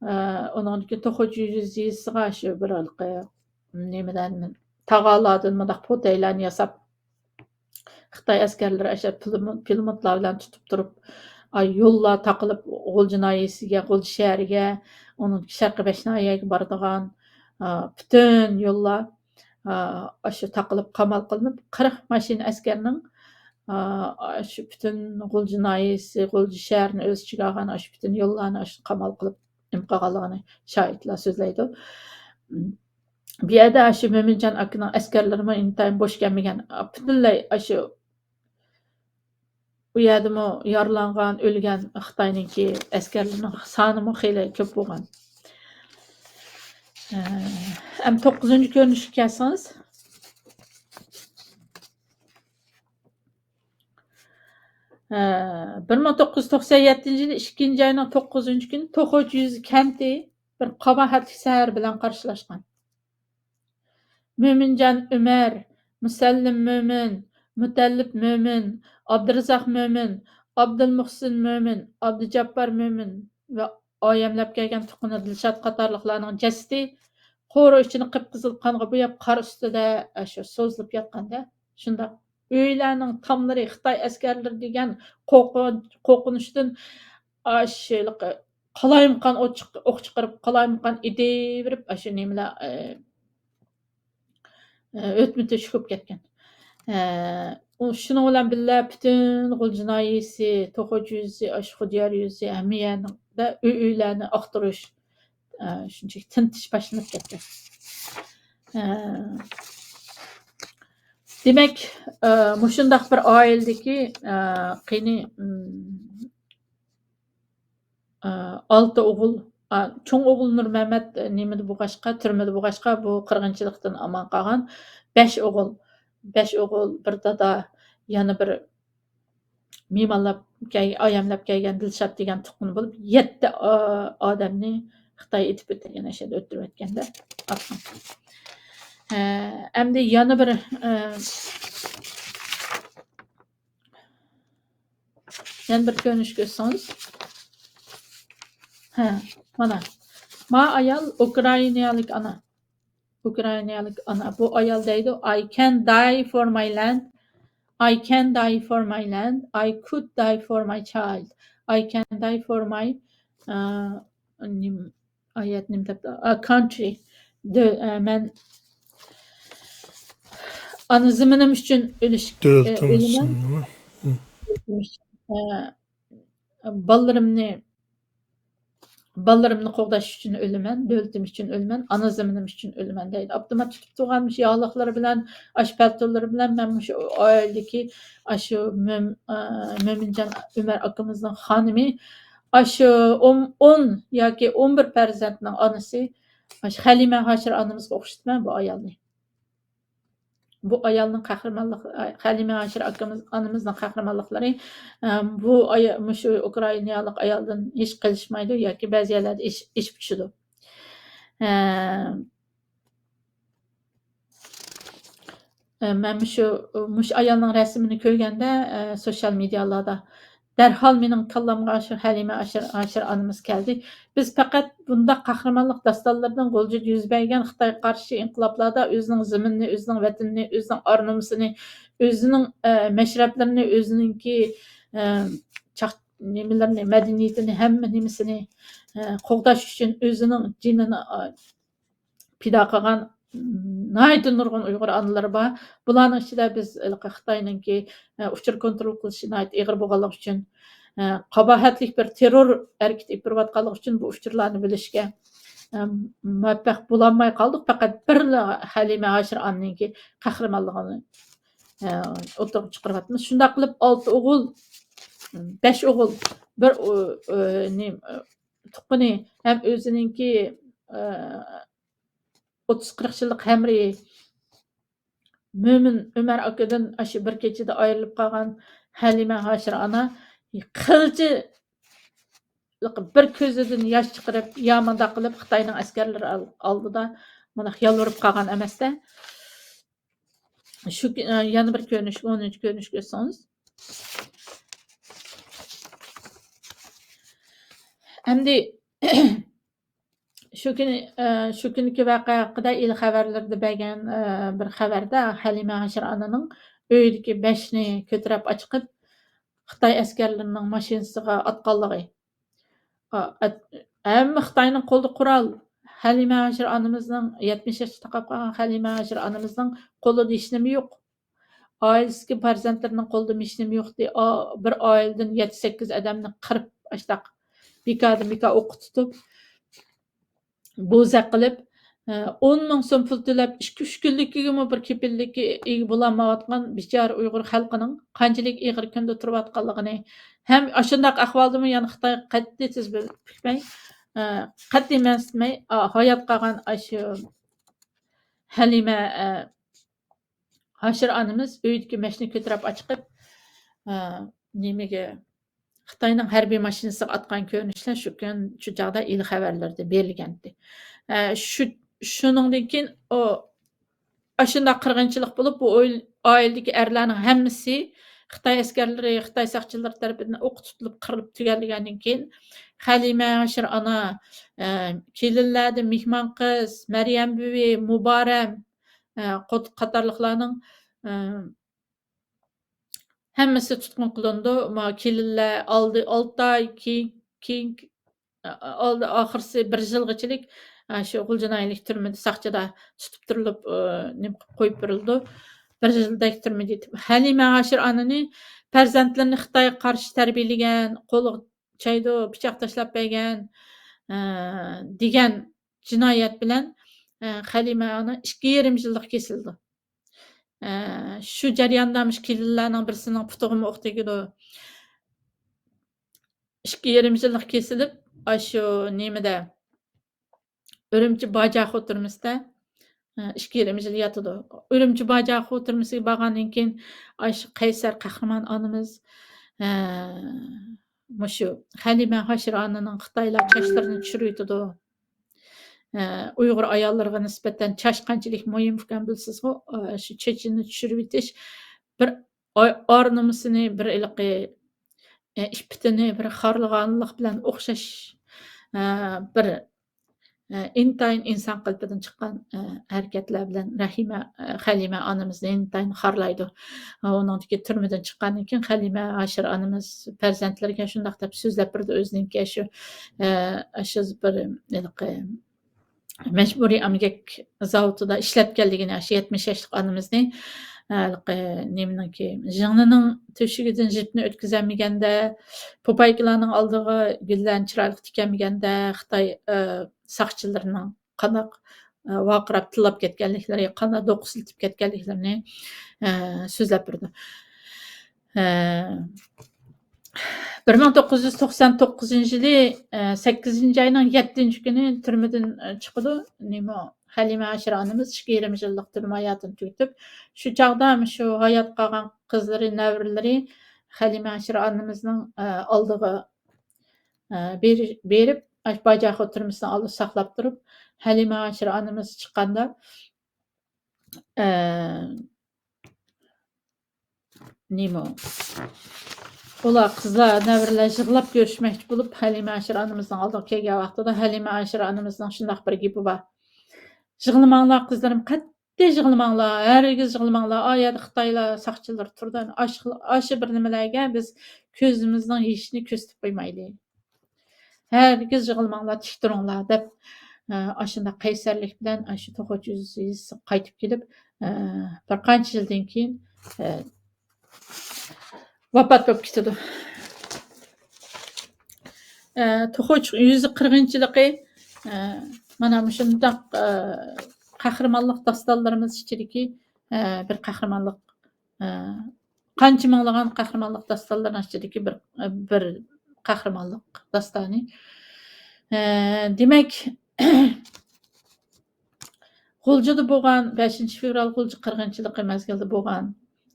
ئە، ئۇنىڭدىن كېيىن توخۇ يېزىسىغا شۇ بىر ھېلىقى نېمىدىن، تاغالاردىن مۇنداق پوتەيلەرنى ياساپ، خىتاي ئەسكەرلىرى ئاشۇ پىلىموت-، پىلىموتلار بىلەن تۇتۇپ تۇرۇپ، ئاي، يوللار تاقىلىپ، غۇلجا ناھىيەسىگە، غۇلجا شەھىرىگە، ئۇنىڭ شەرقىي بەش ناھىيەگە بارىدىغان، ئا، پۈتۈن يوللار، ئا، ئاشۇ تاقىلىپ، قامال قىلىنىپ، قىرىق ماشىنا ئەسكەرنىڭ، ئا، ئاشۇ پۈتۈن غۇلجا ناھىيەسى، غۇلجا شەھىرىنى ئۆز ئىچىگە ئالغان ئاشۇ پۈتۈن يوللارنى ئاشۇ قامال قىلىپ، نېمە قىلغانلىقىنى شاھىتلار سۆزلەيدۇ. بۇ يەردە ئاشۇ مۆمىنجان ئاكىنىڭ ئەسكەرلىرىمۇ ئىنتايىن بوش كەلمىگەن. پۈتۈنلەي ئاشۇ، ئۇ يەردىمۇ يارىلانغان، ئۆلگەن خىتاينىڭكى ئەسكەرلىرىنىڭ سانىمۇ خېلى كۆپ بولغان. ئەمدى توققۇزىنچى كۆرۈنۈشكە كەلسىڭىز. بىر مىڭ توققۇز يۈز توقسان يەتتىنچى يىلى ئىككىنچى ئاينىڭ توققۇزىنچى كۈنى توخۇ يېزا كەنتى بىر قاباھەتلىك سەھەر بىلەن قارشىلاشقان. مۆمىنجان ئۆمەر، مۇسەللىم مۆمىن، مۇتەللىپ مۆمىن، ئابدۇرازاق مۆمىن، ئابدۇلمۇھسىن مۆمىن، ئابدۇجاپپار مۆمىن ۋە ئايەملەپ كەلگەن تۇغقىنى دىلشات قاتارلىقلارنىڭ جەسىتى قورۇ ئىچىنى قىپقىزىل قانغا بوياپ، قار ئۈستىدە، ئە، شۇ سوزۇلۇپ ياتقاندا، شۇنداق ئۆيلەرنىڭ تاملىرى خىتاي ئەسكەرلىرى دېگەن قورقۇن-، قورقۇنچتىن، ئاشۇ قالايمىقان ئوت چىق-، ئوق چىقىرىپ، قالايمىقان ئېتىۋېرىپ، ئاشۇ نېمىلەر، ئە، ئۆتمە تۆشۈك بولۇپ كەتكەن. ئۇ شۇنىڭ بىلەن بىللە پۈتۈن غۇلجا ناھىيەسى، توخۇ يېزىسى، ئاشۇ خۇديار يېزىسى، ھەممە يەردە ئۆي-ئۆيلەرنى ئاختۇرۇش، شۇنچىلىك تىنتىش باشلىنىپ كەتكەن. دېمەك، مۇشۇنداق بىر ئائىلىدىكى، قېنى، ئالتە ئوغۇل، چوڭ ئوغۇل نۇرمەمەت نېمىدە بولغاچقا، تۈرمىدە بولغاچقا، بۇ قىرغىنچىلىقتىن ئامان قالغان. بەش ئوغۇل، بەش ئوغۇل، بىر دادا، يەنە بىر مېھمانلاپ كەل-، ئايەملەپ كەلگەن دىلشات دېگەن تۇغقىنى بولۇپ، يەتتە ئا-، ئادەمنى خىتاي ئېتىپ ئۆتىدىغان ئەشەدە ئۆلتۈرۈۋەتكەندە ئاتنى. ئەمدى يەنە بىر، يەنە بىر كۆرۈنۈش كۆرسىڭىز. ھە، مانا. ما ئايال ئۇكرائىنالىك ئانا. ئۇكرائىنالىك ئانا. بۇ ئايال دەيدۇ، "I can die for my land. I can die for my land. I could die for my child. I can die for my"، ئە، نېمە، ئايەت نېمە دەپتۇ؟ ئە، country. دۆ-، ئە، مەن ئانا زېمىنىم ئۈچۈن ئۆلۈش، ئە، دۆلىتىم ئۆلىمەن. ئۈچۈن نېمە؟ ھە. ئە، بالىلىرىمنى، بالىلىرىمنى قوغداش ئۈچۈن ئۆلىمەن، دۆلىتىم ئۈچۈن ئۆلىمەن، ئانا زېمىنىم ئۈچۈن ئۆلىمەن" دەيدۇ. ئاپتومات تۇتۇپ تۇرغان مۇشۇ ياغلىقلىرى بىلەن، ئاشۇ پەلتولىرى بىلەن مەن مۇشۇ ئائىلىدىكى ئاشۇ مۆم-، ئە، مۆمىنجان ئۆمەر ئاكىمىزنىڭ خانىمى، ئاشۇ ئون، ئون ياكى ئون بىر پەرزەنتنىڭ ئانىسى، ئاشۇ خەلىمە ھاشىر ئانىمىزغا ئوخشىتىمەن بۇ ئايالنى. بۇ ئايالنىڭ قەھرىمانلىق، خەلىمە ھاشىر ئاكىمىز، ئانىمىزنىڭ قەھرىمانلىقلىرى، ئە، بۇ ئايا-، مۇشۇ ئۇكرائىنالىق ئايالدىن ھېچ قېلىشمايدۇ ياكى بەزى يەرلەردە ئېش-، ئېشىپ چۈشىدۇ. ئە، ئە، مەن مۇشۇ، مۇشۇ ئايالنىڭ رەسىمىنى كۆرگەندە، ئە، سوشيال مېدىيالاردا دەرھال مېنىڭ كاللامغا شۇ ھەلىمە ھاشىر، ھاشىر ئانىمىز كەلدى. بىز پەقەت بۇنداق قەھرىمانلىق داستانلىرىدىن غۇلجىدا يۈز بەرگەن خىتايغا قارشى ئىنقىلابلاردا ئۆزىنىڭ زېمىنىنى، ئۆزىنىڭ ۋەتىنىنى، ئۆزىنىڭ ئار-نومۇسىنى، ئۆزىنىڭ، ئە، مەشرەپلىرىنى، ئۆزىنىڭكى، ئە، چاق-، نېمىلىرىنى، مەدەنىيىتىنى، ھەممە نېمىسىنى، ئە، قوغداش ئۈچۈن ئۆزىنىڭ جېنىنى، ئە، پىدا قىلغان ناھايىتى نۇرغۇن ئۇيغۇر ئانىلىرى بار. بۇلارنىڭ ئىچىدە بىز ھېلىقى خىتاينىڭكى، ئە، ئۇچۇر كونترول قىلىشى ناھايىتى ئېغىر بولغانلىقى ئۈچۈن، ئە، قاباھەتلىك بىر تېررور ھەرىكىتى ئېلىپ بېرىۋاتقانلىقى ئۈچۈن بۇ ئۇچۇرلارنى بىلىشكە، ئە، مۇۋەپپەق بولالماي قالدۇق. پەقەت بىرلا ھەلىمە ھاشىر ئانىنىڭكى قەھرىمانلىقىنى، ئە، ئوتتۇرىغا چىقىرىۋاتىمىز. شۇنداق قىلىپ ئالتە ئوغۇل، بەش ئوغۇل، بىر ئو-، ئۆ-، نېمە، ئۆ-، تۇغقىنى ھەم ئۆزىنىڭكى، ئە، ئوتتۇز قىرىق يىللىق ھەمراھى مۆمىن ئۆمەر ئاكىدىن ئاشۇ بىر كېچىدە ئايرىلىپ قالغان ھەلىمە ھاشىر ئانا قىلچە بىر كۆزىدىن ياش چىقىرىپ، يا مۇنداق قىلىپ خىتاينىڭ ئەسكەرلىرى ئال-، ئالدىدا مۇنداق يالۋۇرۇپ قالغان ئەمەستە. شۇ كۈ-، يەنە بىر كۆرۈنۈش، ئونىنچى كۆرۈنۈشكە ئۆتسىڭىز. ئەمدى شۇ كۈنى، ئە، شۇ كۈنكى ۋەقە ھەققىدە ئىل خەۋەرلىرىدە بەرگەن، ئە، بىر خەۋەردە ھەلىمە ھاشىر ئانىنىڭ ئۆيىدىكى بەشنى كۆتۈرەپ ئاچىقىپ، خىتاي ئەسكەرلىرىنىڭ ماشىنىسىغا ئاتقانلىقى. ئا، ئەت-، ھەممە خىتاينىڭ قولىدا قورال. ھەلىمە ھاشىر ئانىمىزنىڭ، يەتمىش ياشقا تاقاپ قالغان ھەلىمە ھاشىر ئانىمىزنىڭ قولىدا ھېچنېمە يوق. ئائىلىسىدىكى پەرزەنتلىرىنىڭ قولىدا ھېچنېمە يوق. ئا-، بىر ئائىلىدىن يەتتە، سەككىز ئادەمنى قىرىپ، ئاشتاق بىكاردىن بىكار ئوققا تۇتۇپ، بوزەك قىلىپ، ئە، ئون مىڭ سوم پۇل تۆلەپ، ئىككى، ئۈچ كۈنلۈكىگىمۇ بىر كېپىللىككە ئىگە بولالمايۋاتقان بىچارە ئۇيغۇر خەلقىنىڭ قانچىلىك ئېغىر كۈندە تۇرۇۋاتقانلىقىنى ھەم ئاشۇنداق ئەھۋالدىمۇ يەنە خىتاي قەتئىي تىز بىلىپ پۈكمەي، ئە، قەتئىي مەنسىتمەي، ئا، ھايات قالغان ئاشۇ ھەلىمە، ئە، ھاشىر ئانىمىز ئۆيدىكى مەشنى كۆتۈرۈپ ئاچىقىپ، ئە، نېمىگە، خىتاينىڭ ھەربىي ماشىنىسىغا ئاتقان كۆرۈنۈشلەر شۇ كۈن، شۇ چاغدا ئىل خەۋەرلىرىدە بېرىلگەنىدى. ئە، شۇ، شۇنىڭدىن كېيىن ئۇ ئاشۇنداق قىرغىنچىلىق بولۇپ، بۇ ئويل-، ئائىلىدىكى ئەرلەرنىڭ ھەممىسى خىتاي ئەسكەرلىرى، خىتاي ساقچىلىرى تەرىپىدىن ئوققا تۇتۇلۇپ، قىرىلىپ تۈگەللىگەندىن كېيىن، خەلىمە ھاشىر ئانا، ئە، كېلىنلەردىن مېھمان قىز، مەريەم بۈۋى، مۇبارەم، ئە، قوت-، قاتارلىقلارنىڭ، ئە، ھەممىسى تۇتقۇن قىلىنىدۇ. ما كېلىنلەر ئالدى ئالتە ئاي، كېيىن، كېيىن، ئالدى ئاخىرسى بىر يىلغىچىلىك، ئا، شۇ غۇلجا ناھىيەلىك تۈرمىدە ساقچىدا تۇتۇپ تۇرۇلۇپ، ئا، نېمە قىلىپ قويۇپ بېرىلىدۇ. بىر يىلدەك تۈرمىدە يېتىپ. ھەلىمە ھاشىر ئانىنى پەرزەنتلىرىنى خىتايغا قارشى تەربىيەلىگەن، قولىغا چايدۇ، پىچاق تاشلاپ بەرگەن، ئە، دېگەن جىنايەت بىلەن، ئە، خەلىمە ئانا ئىككى يېرىم يىللىق كېسىلىدۇ. ئە، شۇ جەرياندا مۇشۇ كېلىنلەرنىڭ بىرسىنىڭ پۇتىغىمۇ ئوق تېگىدۇ. ئىككى يېرىم يىللىق كېسىلىپ، ئاشۇ نېمىدە، ئۈرۈمچى باجاخو تۈرمىسىدە، ئە، ئىككى يېرىم يىل ياتىدۇ. ئۈرۈمچى باجاخو تۈرمىسىگە بارغاندىن كېيىن، ئاشۇ قەيسەر قەھرىمان ئانىمىز، ئە، مۇشۇ خەلىمە ھاشىر ئانىنىڭ خىتايلار چاچلىرىنى چۈشۈرۈۋېتىدۇ. ئە، ئۇيغۇر ئاياللىرىغا نىسبەتەن چاچ قانچىلىك مۇھىم ئىكەن بىلىسىزغۇ؟ ئە، شۇ چېچىنى چۈشۈرۈۋېتىش بىر ئا-، ئار نومۇسىنى، بىر ھېلىقى، ئە، ئىپپىتىنى بىر خارلىغانلىق بىلەن ئوخشاش، ئە، بىر، ئە، ئىنتايىن ئىنسان قېلىپىدىن چىققان، ئە، ھەرىكەتلەر بىلەن رەھىمە، ئە، خەلىمە ئانىمىزنى ئىنتايىن خارلايدۇ. ئۇنىڭدىكى تۈرمىدىن چىققاندىن كېيىن خەلىمە ھاشىر ئانىمىز پەرزەنتلىرىگە شۇنداق دەپ سۆزلەپ بېرىدۇ ئۆزىنىڭكى شۇ، ئە، شۇ بىر ھېلىقى مەجبۇرىي ئەمگەك زاۋۇتىدا ئىشلەتكەنلىكىنى، ئاشۇ يەتمىش ياشلىق ئانىمىزنى، ھېلىقى نېمىنىڭكى، ژىڭنىنىڭ تۆشۈكىدىن جىپنى ئۆتكۈزەلمىگەندە، پوپايكىلارنىڭ ئالدىغا گۈللەرنى چىرايلىق تىكەلمىگەندە، خىتاي، ئە، ساقچىلىرىنىڭ قانداق، ئە، ۋارقىراپ تىللاپ كەتكەنلىكلىرى، قانداق دوقا سىلتىپ كەتكەنلىكلىرىنى، ئە، سۆزلەپ بېرىدۇ. ئە، بىر مىڭ توققۇز يۈز توقسان توققۇزىنچى يىلى، ئە، سەككىزىنچى ئاينىڭ يەتتىنچى كۈنى تۈرمىدىن، ئە، چىقىدۇ. نېمە، خەلىمە ھاشىر ئانىمىز ئىككى يېرىم يىللىق تۈرمە ھاياتىنى تۈگىتىپ، شۇ چاغدا مۇشۇ ھايات قالغان قىزلىرى، نەۋرىلىرى خەلىمە ھاشىر ئانىمىزنىڭ، ئە، ئالدىغا، ئە، بېرى-، بېرىپ، ئاشۇ باجاخو تۈرمىسىنىڭ ئالدىدا ساقلاپ تۇرۇپ، خەلىمە ھاشىر ئانىمىز چىققاندا، ئە، نېمە، ئۇلار قىزلار، نەۋرىلەر يىغلاپ كۆرۈشمەكچى بولۇپ، خەلىمە ھاشىر ئانىمىزنىڭ ئالدىغا كەلگەن ۋاقتىدا، خەلىمە ھاشىر ئانىمىزنىڭ شۇنداق بىر گېپى بار: «يىغلىماڭلار، قىزلىرىم، قەتئىي يىغلىماڭلار، ھەرگىز يىغلىماڭلار. ئا يەردە خىتايلار ساقچىلىرى تۇرىدۇ. ئاشۇ، ئاشۇ بىر نېمىلەرگە بىز كۆزىمىزنىڭ يېشىنى كۆرسىتىپ قويمايلى. ھەرگىز يىغلىماڭلار، تىك تۇرۇڭلار» دەپ، ئە، ئاشۇنداق قەيسەرلىك بىلەن ئاشۇ توخۇ چۈجىسى قايتىپ كېلىپ، ئە، بىر قانچە يىلدىن كېيىن، ئە، ۋاپات بولۇپ كېتىدۇ. ئە، توخۇ يۈزى قىرغىنچىلىقى، ئە، مانا مۇشۇنداق، ئە، قەھرىمانلىق داستانلىرىمىز ئىچىدىكى، ئە، بىر قەھرىمانلىق، ئە، قانچە مىڭلىغان قەھرىمانلىق داستانلىرىنىڭ ئىچىدىكى بىر، بىر قەھرىمانلىق داستانى. ئە، دېمەك، غۇلجىدا بولغان، بەشىنچى فېۋرال غۇلجا قىرغىنچىلىقى مەزگىلىدە بولغان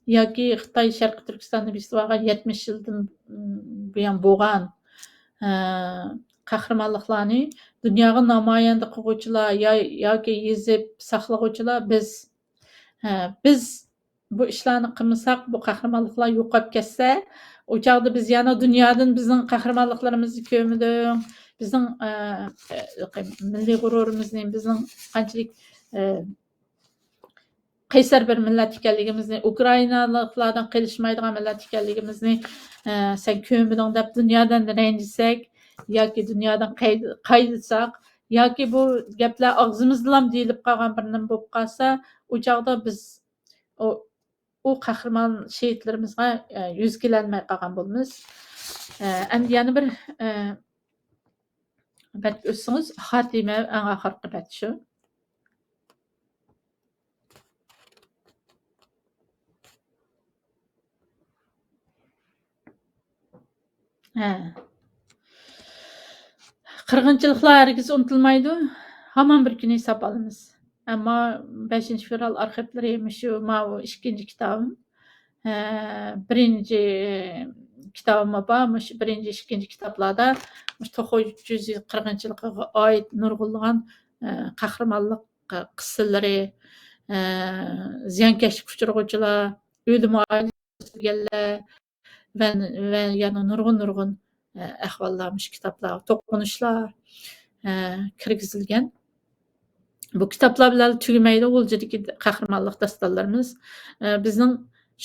ياكى خىتاي شەرقىي تۈركىستاننى بېسىۋالغان يەتمىش يىلدىن بۇيان بولغان، ئە، قەھرىمانلىقلارنى دۇنياغا نامايەندە قىلغۇچىلار يا-، ياكى يېزىپ ساقلىغۇچىلار بىز. ئە، بىز بۇ ئىشلارنى قىلمىساق، بۇ قەھرىمانلىقلار يوقاپ كەتسە، ئۇ چاغدا بىز يەنە دۇنيادىن بىزنىڭ قەھرىمانلىقلىرىمىزنى كۆرمىدىڭ، بىزنىڭ، ئە، ئە، مىللىي غۇرۇرىمىزنى، بىزنىڭ قانچىلىك، ئە، قەيسەر بىر مىللەت ئىكەنلىكىمىزنى، ئۇكرائىنالىقلاردىن قېلىشمايدىغان مىللەت ئىكەنلىكىمىزنى، ئە، سەن كۆرمىدىڭ دەپ دۇنيادىن رەنجىسەك ياكى دۇنيادىن قەي-، قايتساق ياكى بۇ گەپلەر ئاغزىمىزدىلا دېيىلىپ قالغان بىر نېمە بولۇپ قالسا، ئۇ چاغدا بىز ئۇ، ئۇ قەھرىمان شېھىتلىرىمىزغا، ئە، يۈز كېلەلمەي قالغان بولىمىز. ئە، ئەمدى يەنە بىر، ئە، بەت ئۆتسىڭىز، خاتىمە ئەڭ ئاخىرقى بەت شۇ. ھە. قىرغىنچىلىقلار ھەرگىز ئۇنتۇلمايدۇ. ھامان بىر كۈنى ھېساب ئالىمىز. ئەمما بەشىنچى فېۋرال ئارخىپلىرى مۇشۇ ماۋۇ ئىككىنچى كىتابىم. ھە، بىرىنچى كىتابىممۇ بار. مۇشۇ بىرىنچى، ئىككىنچى كىتابلاردا مۇشۇ توخۇ يۈز قىرغىنچىلىقىغا ئائىت نۇرغۇنلىغان، ئە، قەھرىمانلىق قىسسىلىرى، ئە، زىيانكەشلىككە ئۇچرىغۇچىلار، ئۆلۈم ئۆلگەنلەر ۋە، ۋە يەنە نۇرغۇن، نۇرغۇن، ئە، ئەھۋاللار مۇشۇ كىتابلارغا، توقۇنۇشلار، ئە، كىرگۈزۈلگەن. بۇ كىتابلار بىلەن تۈگىمەيدۇ غۇلجىدىكى قەھرىمانلىق داستانلىرىمىز. ئە، بىزنىڭ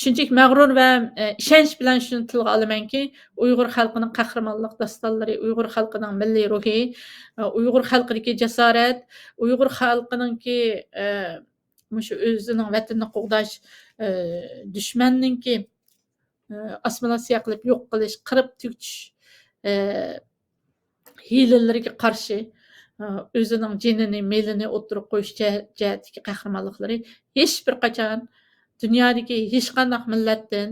شۇنچىلىك مەغرۇر ۋە، ئە، ئىشەنچ بىلەن شۇنى تىلغا ئالىمەنكى، ئۇيغۇر خەلقىنىڭ قەھرىمانلىق داستانلىرى، ئۇيغۇر خەلقىنىڭ مىللىي روھى، ئە، ئۇيغۇر خەلقىدىكى جاسارەت، ئۇيغۇر خەلقىنىڭكى، ئە، مۇشۇ ئۆزىنىڭ ۋەتىنىنى قوغداش، ئە، دۈشمەننىڭكى، ئە، ئاسمىلاسىيا قىلىپ يوق قىلىش، قىرىپ تۈگىتىش، ئە، ھىيلىلىرىگە قارشى، ئە، ئۆزىنىڭ جېنىنى، مېلىنى ئوتتۇرىغا قويۇش جە-، جەھەتتىكى قەھرىمانلىقلىرى ھېچبىر قاچان دۇنيادىكى ھېچقانداق مىللەتتىن،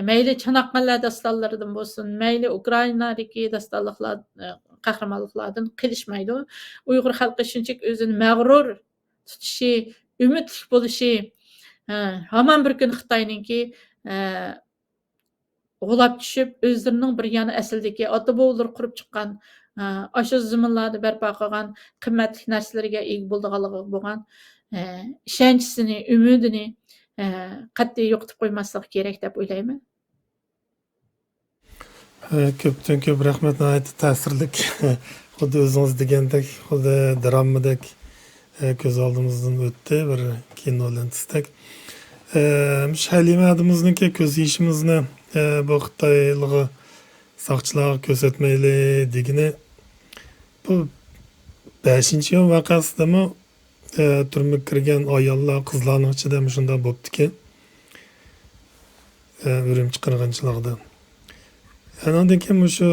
مەيلى چاناققەنلەر داستانلىرىدىن بولسۇن، مەيلى ئۇكرائىنادىكى داستانلىقلار، ئە، قەھرىمانلىقلاردىن قېلىشمايدۇ. ئۇيغۇر خەلقى شۇنچىلىك ئۆزىنى مەغرۇر تۇتۇشى، ئۈمىدلىك بولۇشى، ئە، ھامان بىر كۈن خىتاينىڭكى، ئە، غۇلاپ چۈشۈپ، ئۆزلىرىنىڭ بىر يانى ئەسلىدىكى ئاتا-بوۋىلىرى قۇرۇپ چىققان، ئە، ئاشۇ زېمىنلاردا بەرپا قىلغان قىممەتلىك نەرسىلىرىگە ئىگە بولىدىغانلىقىغا بولغان، ئە، ئىشەنچىسىنى، ئۈمىدىنى، ئە، قەتئىي يوقىتىپ قويماسلىقى كېرەك دەپ ئويلايمەن. ئە، كۆپتىن كۆپ رەھمەت، ناھايىتى تەسىرلىك. خۇددى ئۆزىڭىز دېگەندەك، خۇددى دراممىدەك، ئە، كۆز ئالدىمىزدىن ئۆتتى، بىر كىنو لېنتىسىدەك. ئە، مۇشۇ ھەلىمە ھەدىمىزنىڭكى كۆز يېشىمىزنى، ئە، بۇ خىتايلىغا ساقچىلارغا كۆرسەتمەيلى دېگىنى، بۇ بەشىنچى ئىيۇن ۋەقەسىدىمۇ، ئە، تۈرمىگە كىرگەن ئاياللار، قىزلارنىڭ ئىچىدە مۇشۇنداق بوپتىكەن. ئە، ئۈرۈمچى قىرغىنچىلىقىدا. ئانىڭدىن كېيىن مۇشۇ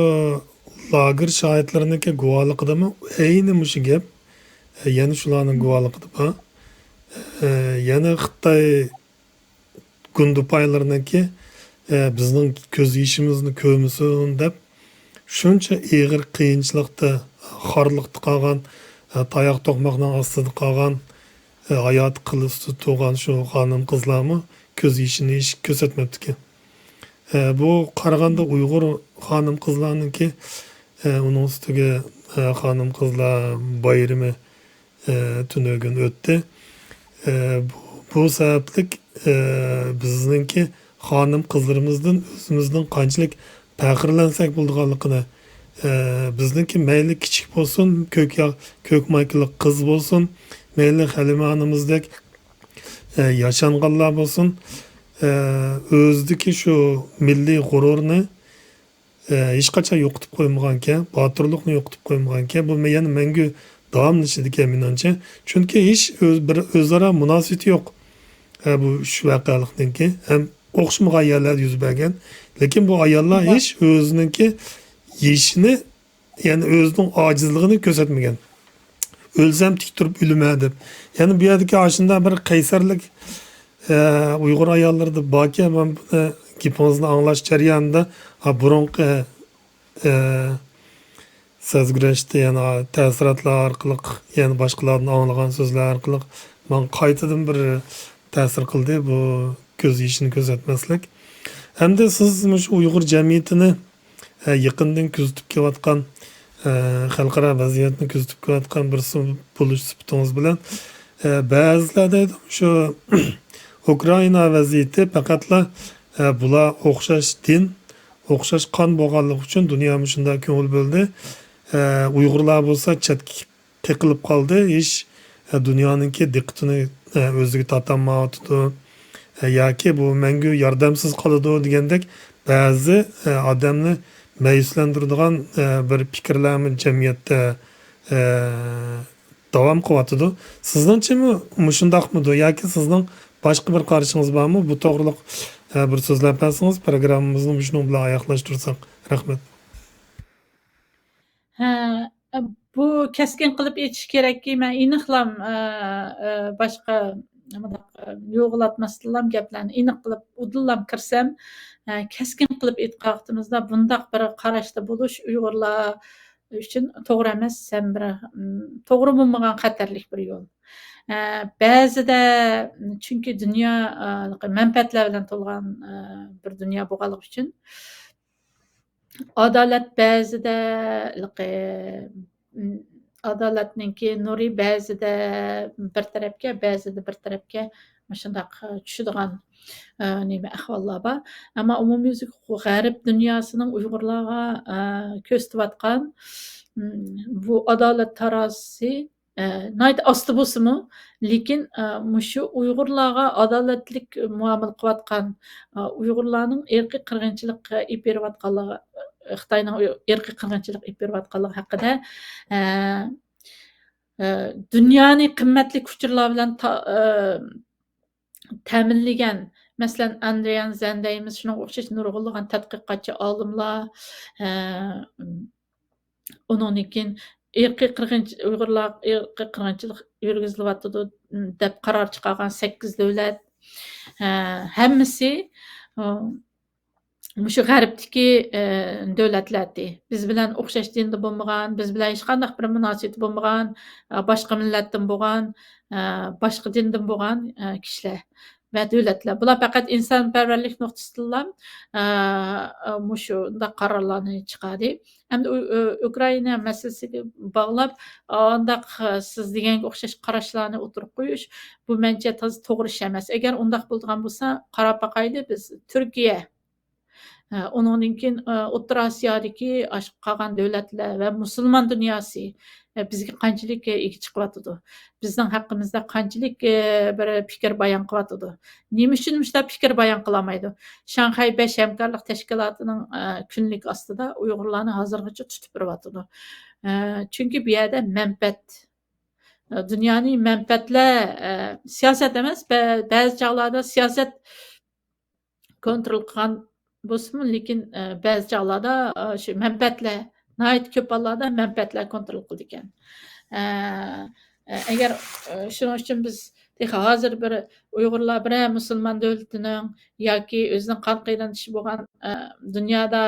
لاگېر شاھىتلىرىنىڭكى گۇۋاھلىقىدىمۇ ئەينى مۇشۇ گەپ، ئە، يەنە شۇلارنىڭ گۇۋاھلىقىدا بار. ئە، يەنە خىتاي گۇندىپايلىرىنىڭكى، ئە، بىزنىڭ كۆز يېشىمىزنى كۆرمىسۇن دەپ، شۇنچە ئېغىر قىيىنچىلىقتا، خارلىقتا قالغان، ئە، تاياق توقماقنىڭ ئاستىدا قالغان، ئە، ھاياتى قىل ئۈستىدە تۇرغان شۇ خانىم-قىزلارمۇ كۆز يېشىنى ھېچ كۆرسەتمەپتىكەن. ئە، بۇ قارىغاندا ئۇيغۇر خانىم-قىزلارنىڭكى، ئە، ئۇنىڭ ئۈستىگە، ئە، خانىم-قىزلار بايرىمى، ئە، تۈنۈگۈن ئۆتتى. ئە، بۇ، بۇ سەۋەبلىك، ئە، بىزنىڭكى خانىم-قىزلىرىمىزدىن ئۆزىمىزنىڭ قانچىلىك پەخىرلەنسەك بولىدىغانلىقىنى، ئە، بىزنىڭكى مەيلى كىچىك بولسۇن، كۆك يا-، كۆك مايكىلىق قىز بولسۇن، مەيلى خەلىمە ئانىمىزدەك، ئە، ياشانغانلار بولسۇن، ئە، ئۆزىدىكى شۇ مىللىي غۇرۇرنى، ئە، ھېچقاچان يوقىتىپ قويمىغانكەن، باتۇرلۇقنى يوقىتىپ قويمىغانكەن. بۇ مە-، يەنە مەڭگۈ داۋاملىشىدىكەن، مېنىڭچە. چۈنكى ھېچ ئۆز-، بىر ئۆزئارا مۇناسىۋىتى يوق. ھە، بۇ ئۈچ ۋەقەلىكنىڭكى ھەم ئوخشىمىغان يەرلەردە يۈز بەرگەن. لېكىن بۇ ئاياللار ھېچ ئۆزىنىڭكى يېشىنى، يەنى ئۆزىنىڭ ئاجىزلىقىنى كۆرسەتمىگەن. «ئۆلسەم تىك تۇرۇپ ئۆلىمەن» دەپ. يەنى بۇ يەردىكى ئاشۇنداق بىر قەيسەرلىك، ئە، ئۇيغۇر ئاياللىرىدا باركەن، مەن بۇنى گېپىڭىزنى ئاڭلاش جەريانىدا، ھا، بۇرۇنقى، ئە، سەزگۈرەشتە، يەنى تەسىراتلار ئارقىلىق، يەنى باشقىلاردىن ئاڭلىغان سۆزلەر ئارقىلىق ماڭا قايتىدىن بىر تەسىر قىلدى، بۇ كۆز يېشىنى كۆرسەتمەسلىك. ئەمدى سىز مۇشۇ ئۇيغۇر جەمئىيىتىنى، ئە، يېقىندىن كۆزىتىپ كېلىۋاتقان، ئە، خەلقئارا ۋەزىيەتنى كۆزىتىپ كېلىۋاتقان بىرسى بولۇش سۈپىتىڭىز بىلەن، ئە، بەزىلەر دەيدۇ، شۇ ئۇكرائىنا ۋەزىيىتى پەقەتلا، ئە، بۇلار ئوخشاش دىن، ئوخشاش قان بولغانلىقى ئۈچۈن دۇنيا مۇشۇنداق كۆڭۈل بۆلدى. ئە، ئۇيغۇرلار بولسا چەتكە قېقىلىپ قالدى. ھېچ، ئە، دۇنيانىڭكى دىققىتىنى، ئە، ئۆزىگە تارتالمايۋاتىدۇ. ئە، ياكى بۇ مەڭگۈ ياردەمسىز قالىدۇ دېگەندەك بەزى، ئە، ئادەمنى مەيۈسلەندۈرىدىغان، ئە، بىر پىكىرلەرمۇ جەمئىيەتتە، ئە، داۋام قىلىۋاتىدۇ. سىزنىڭچىمۇ مۇشۇنداقمىدۇ؟ ياكى سىزنىڭ باشقا بىر قارىشىڭىز بارمۇ؟ بۇ توغرىلىق، ئە، بىر سۆزلەپ بەرسىڭىز، پروگراممىمىزنى مۇشۇنىڭ بىلەن ئاياغلاشتۇرساق. رەھمەت. ھە، بۇ كەسكىن قىلىپ ئېيتىش كېرەككى، مەن ئېنىقلام، ئە، ئە، باشقا مۇنداق، ئە، يوغىلاتماستىنلام گەپلەرنى ئېنىق قىلىپ ئۇدۇللام كىرسەم، ئە، كەسكىن قىلىپ ئېيتقان ۋاقتىمىزدا بۇنداق بىر قاراشتا بولۇش ئۇيغۇرلار ئۈچۈن توغرا ئەمەس، ھەم بىر، ئىم، توغرا بولمىغان خەتەرلىك بىر يول. ئە، بەزىدە، چۈنكى دۇنيا، ئە، مەنپەئەتلەر بىلەن تولغان، ئە، بىر دۇنيا بولغانلىقى ئۈچۈن، ئادالەت بەزىدە، ھېلىقى، ئىم، ئادالەتنىڭكى نۇرى بەزىدە بىر تەرەپكە، بەزىدە بىر تەرەپكە مۇشۇنداق چۈشىدىغان، ئە، نېمە، ئەھۋاللار بار. ئەمما ئومۇميۈزلۈك غەرب دۇنياسىنىڭ ئۇيغۇرلارغا، ئە، كۆرسىتىۋاتقان، ئىم، بۇ ئادالەت تارازىسى، ئە، ناھايىتى ئاستا بولسىمۇ، لېكىن، ئە، مۇشۇ ئۇيغۇرلارغا ئادالەتلىك مۇئامىلە قىلىۋاتقان، ئە، ئۇيغۇرلارنىڭ ئىرقىي قىرغىنچىلىق ئېلىپ بېرىۋاتقانلىقى، خىتاينىڭ ئىرقىي قىرغىنچىلىق ئېلىپ بېرىۋاتقانلىقى ھەققىدە، ئە، ئە، دۇنيانى قىممەتلىك ئۇچۇرلار بىلەن تا-، ئە، تەمىنلىگەن، مەسىلەن، ئاندرىيان زەن دەيمىز، شۇنىڭغا ئوخشاش نۇرغۇنلىغان تەتقىقاتچى ئالىملار، ئە، ئۇنىڭدىن كېيىن ئىرقىي قىرغىنچ-، ئۇيغۇرلار ئىرقىي قىرغىنچىلىق يۈرگۈزۈلۈۋاتىدۇ، دەپ قارار چىقارغان سەككىز دۆلەت، ئە، ھەممىسى، ئە، مۇشۇ غەربتىكى، ئە، دۆلەتلەردى. بىز بىلەن ئوخشاش دىندا بولمىغان، بىز بىلەن ھېچقانداق بىر مۇناسىۋىتى بولمىغان، ئە، باشقا مىللەتتىن بولغان، ئە، باشقا دىندىن بولغان، ئە، كىشىلەر ۋە دۆلەتلەر. بۇلار پەقەت ئىنسانپەرۋەرلىك نۇقتىسىدىنلا، ئە، ئە، مۇشۇنداق قارارلارنى چىقاردى. ئەمدى ئۇ، ئۇ، ئۇكرائىنا مەسىلىسىگە باغلاپ، ئانداق، ئە، سىز دېگەنگە ئوخشاش قاراشلارنى ئوتتۇرىغا قويۇش، بۇ مەنچە تازا توغرا ئىش ئەمەس. ئەگەر ئۇنداق بولىدىغان بولسا، قاراپ باقايلى، بىز تۈركىيە، ئە، ئۇنىڭدىن كېيىن، ئە، ئوتتۇرا ئاسىيادىكى ئاشۇ قالغان دۆلەتلەر ۋە مۇسۇلمان دۇنياسى، ئە، بىزگە قانچىلىك، ئە، ئىگە چىقىۋاتىدۇ؟ بىزنىڭ ھەققىمىزدە قانچىلىك، ئە، بىر پىكىر بايان قىلىۋاتىدۇ؟ نېمە ئۈچۈن مۇشۇنداق پىكىر بايان قىلالمايدۇ؟ شاڭخەي بەش ھەمكارلىق تەشكىلاتىنىڭ، ئە، كۈنلۈكى ئاستىدا ئۇيغۇرلارنى ھازىرغىچە تۇتۇپ بېرىۋاتىدۇ. ئە، چۈنكى بۇ يەردە مەنپەئەت، ئە، دۇنيانى مەنپەئەتلەر، ئە، سىياسەت ئەمەس، بە-، بەزى چاغلاردا سىياسەت كونترول قىلغان بولسىمۇ، لېكىن، ئە، بەزى چاغلاردا، ئە، شۇ مەنپەئەتلەر، ناھايىتى كۆپ ھاللاردا مەنپەئەتلەر كونترول قىلىدىكەن. ئە، ئە، ئەگەر، ئە، شۇنىڭ ئۈچۈن بىز تېخى ھازىر بىر ئۇيغۇرلار بىرەر مۇسۇلمان دۆلىتىنىڭ ياكى ئۆزىنىڭ قان قېرىندىشى بولغان، ئە، دۇنيادا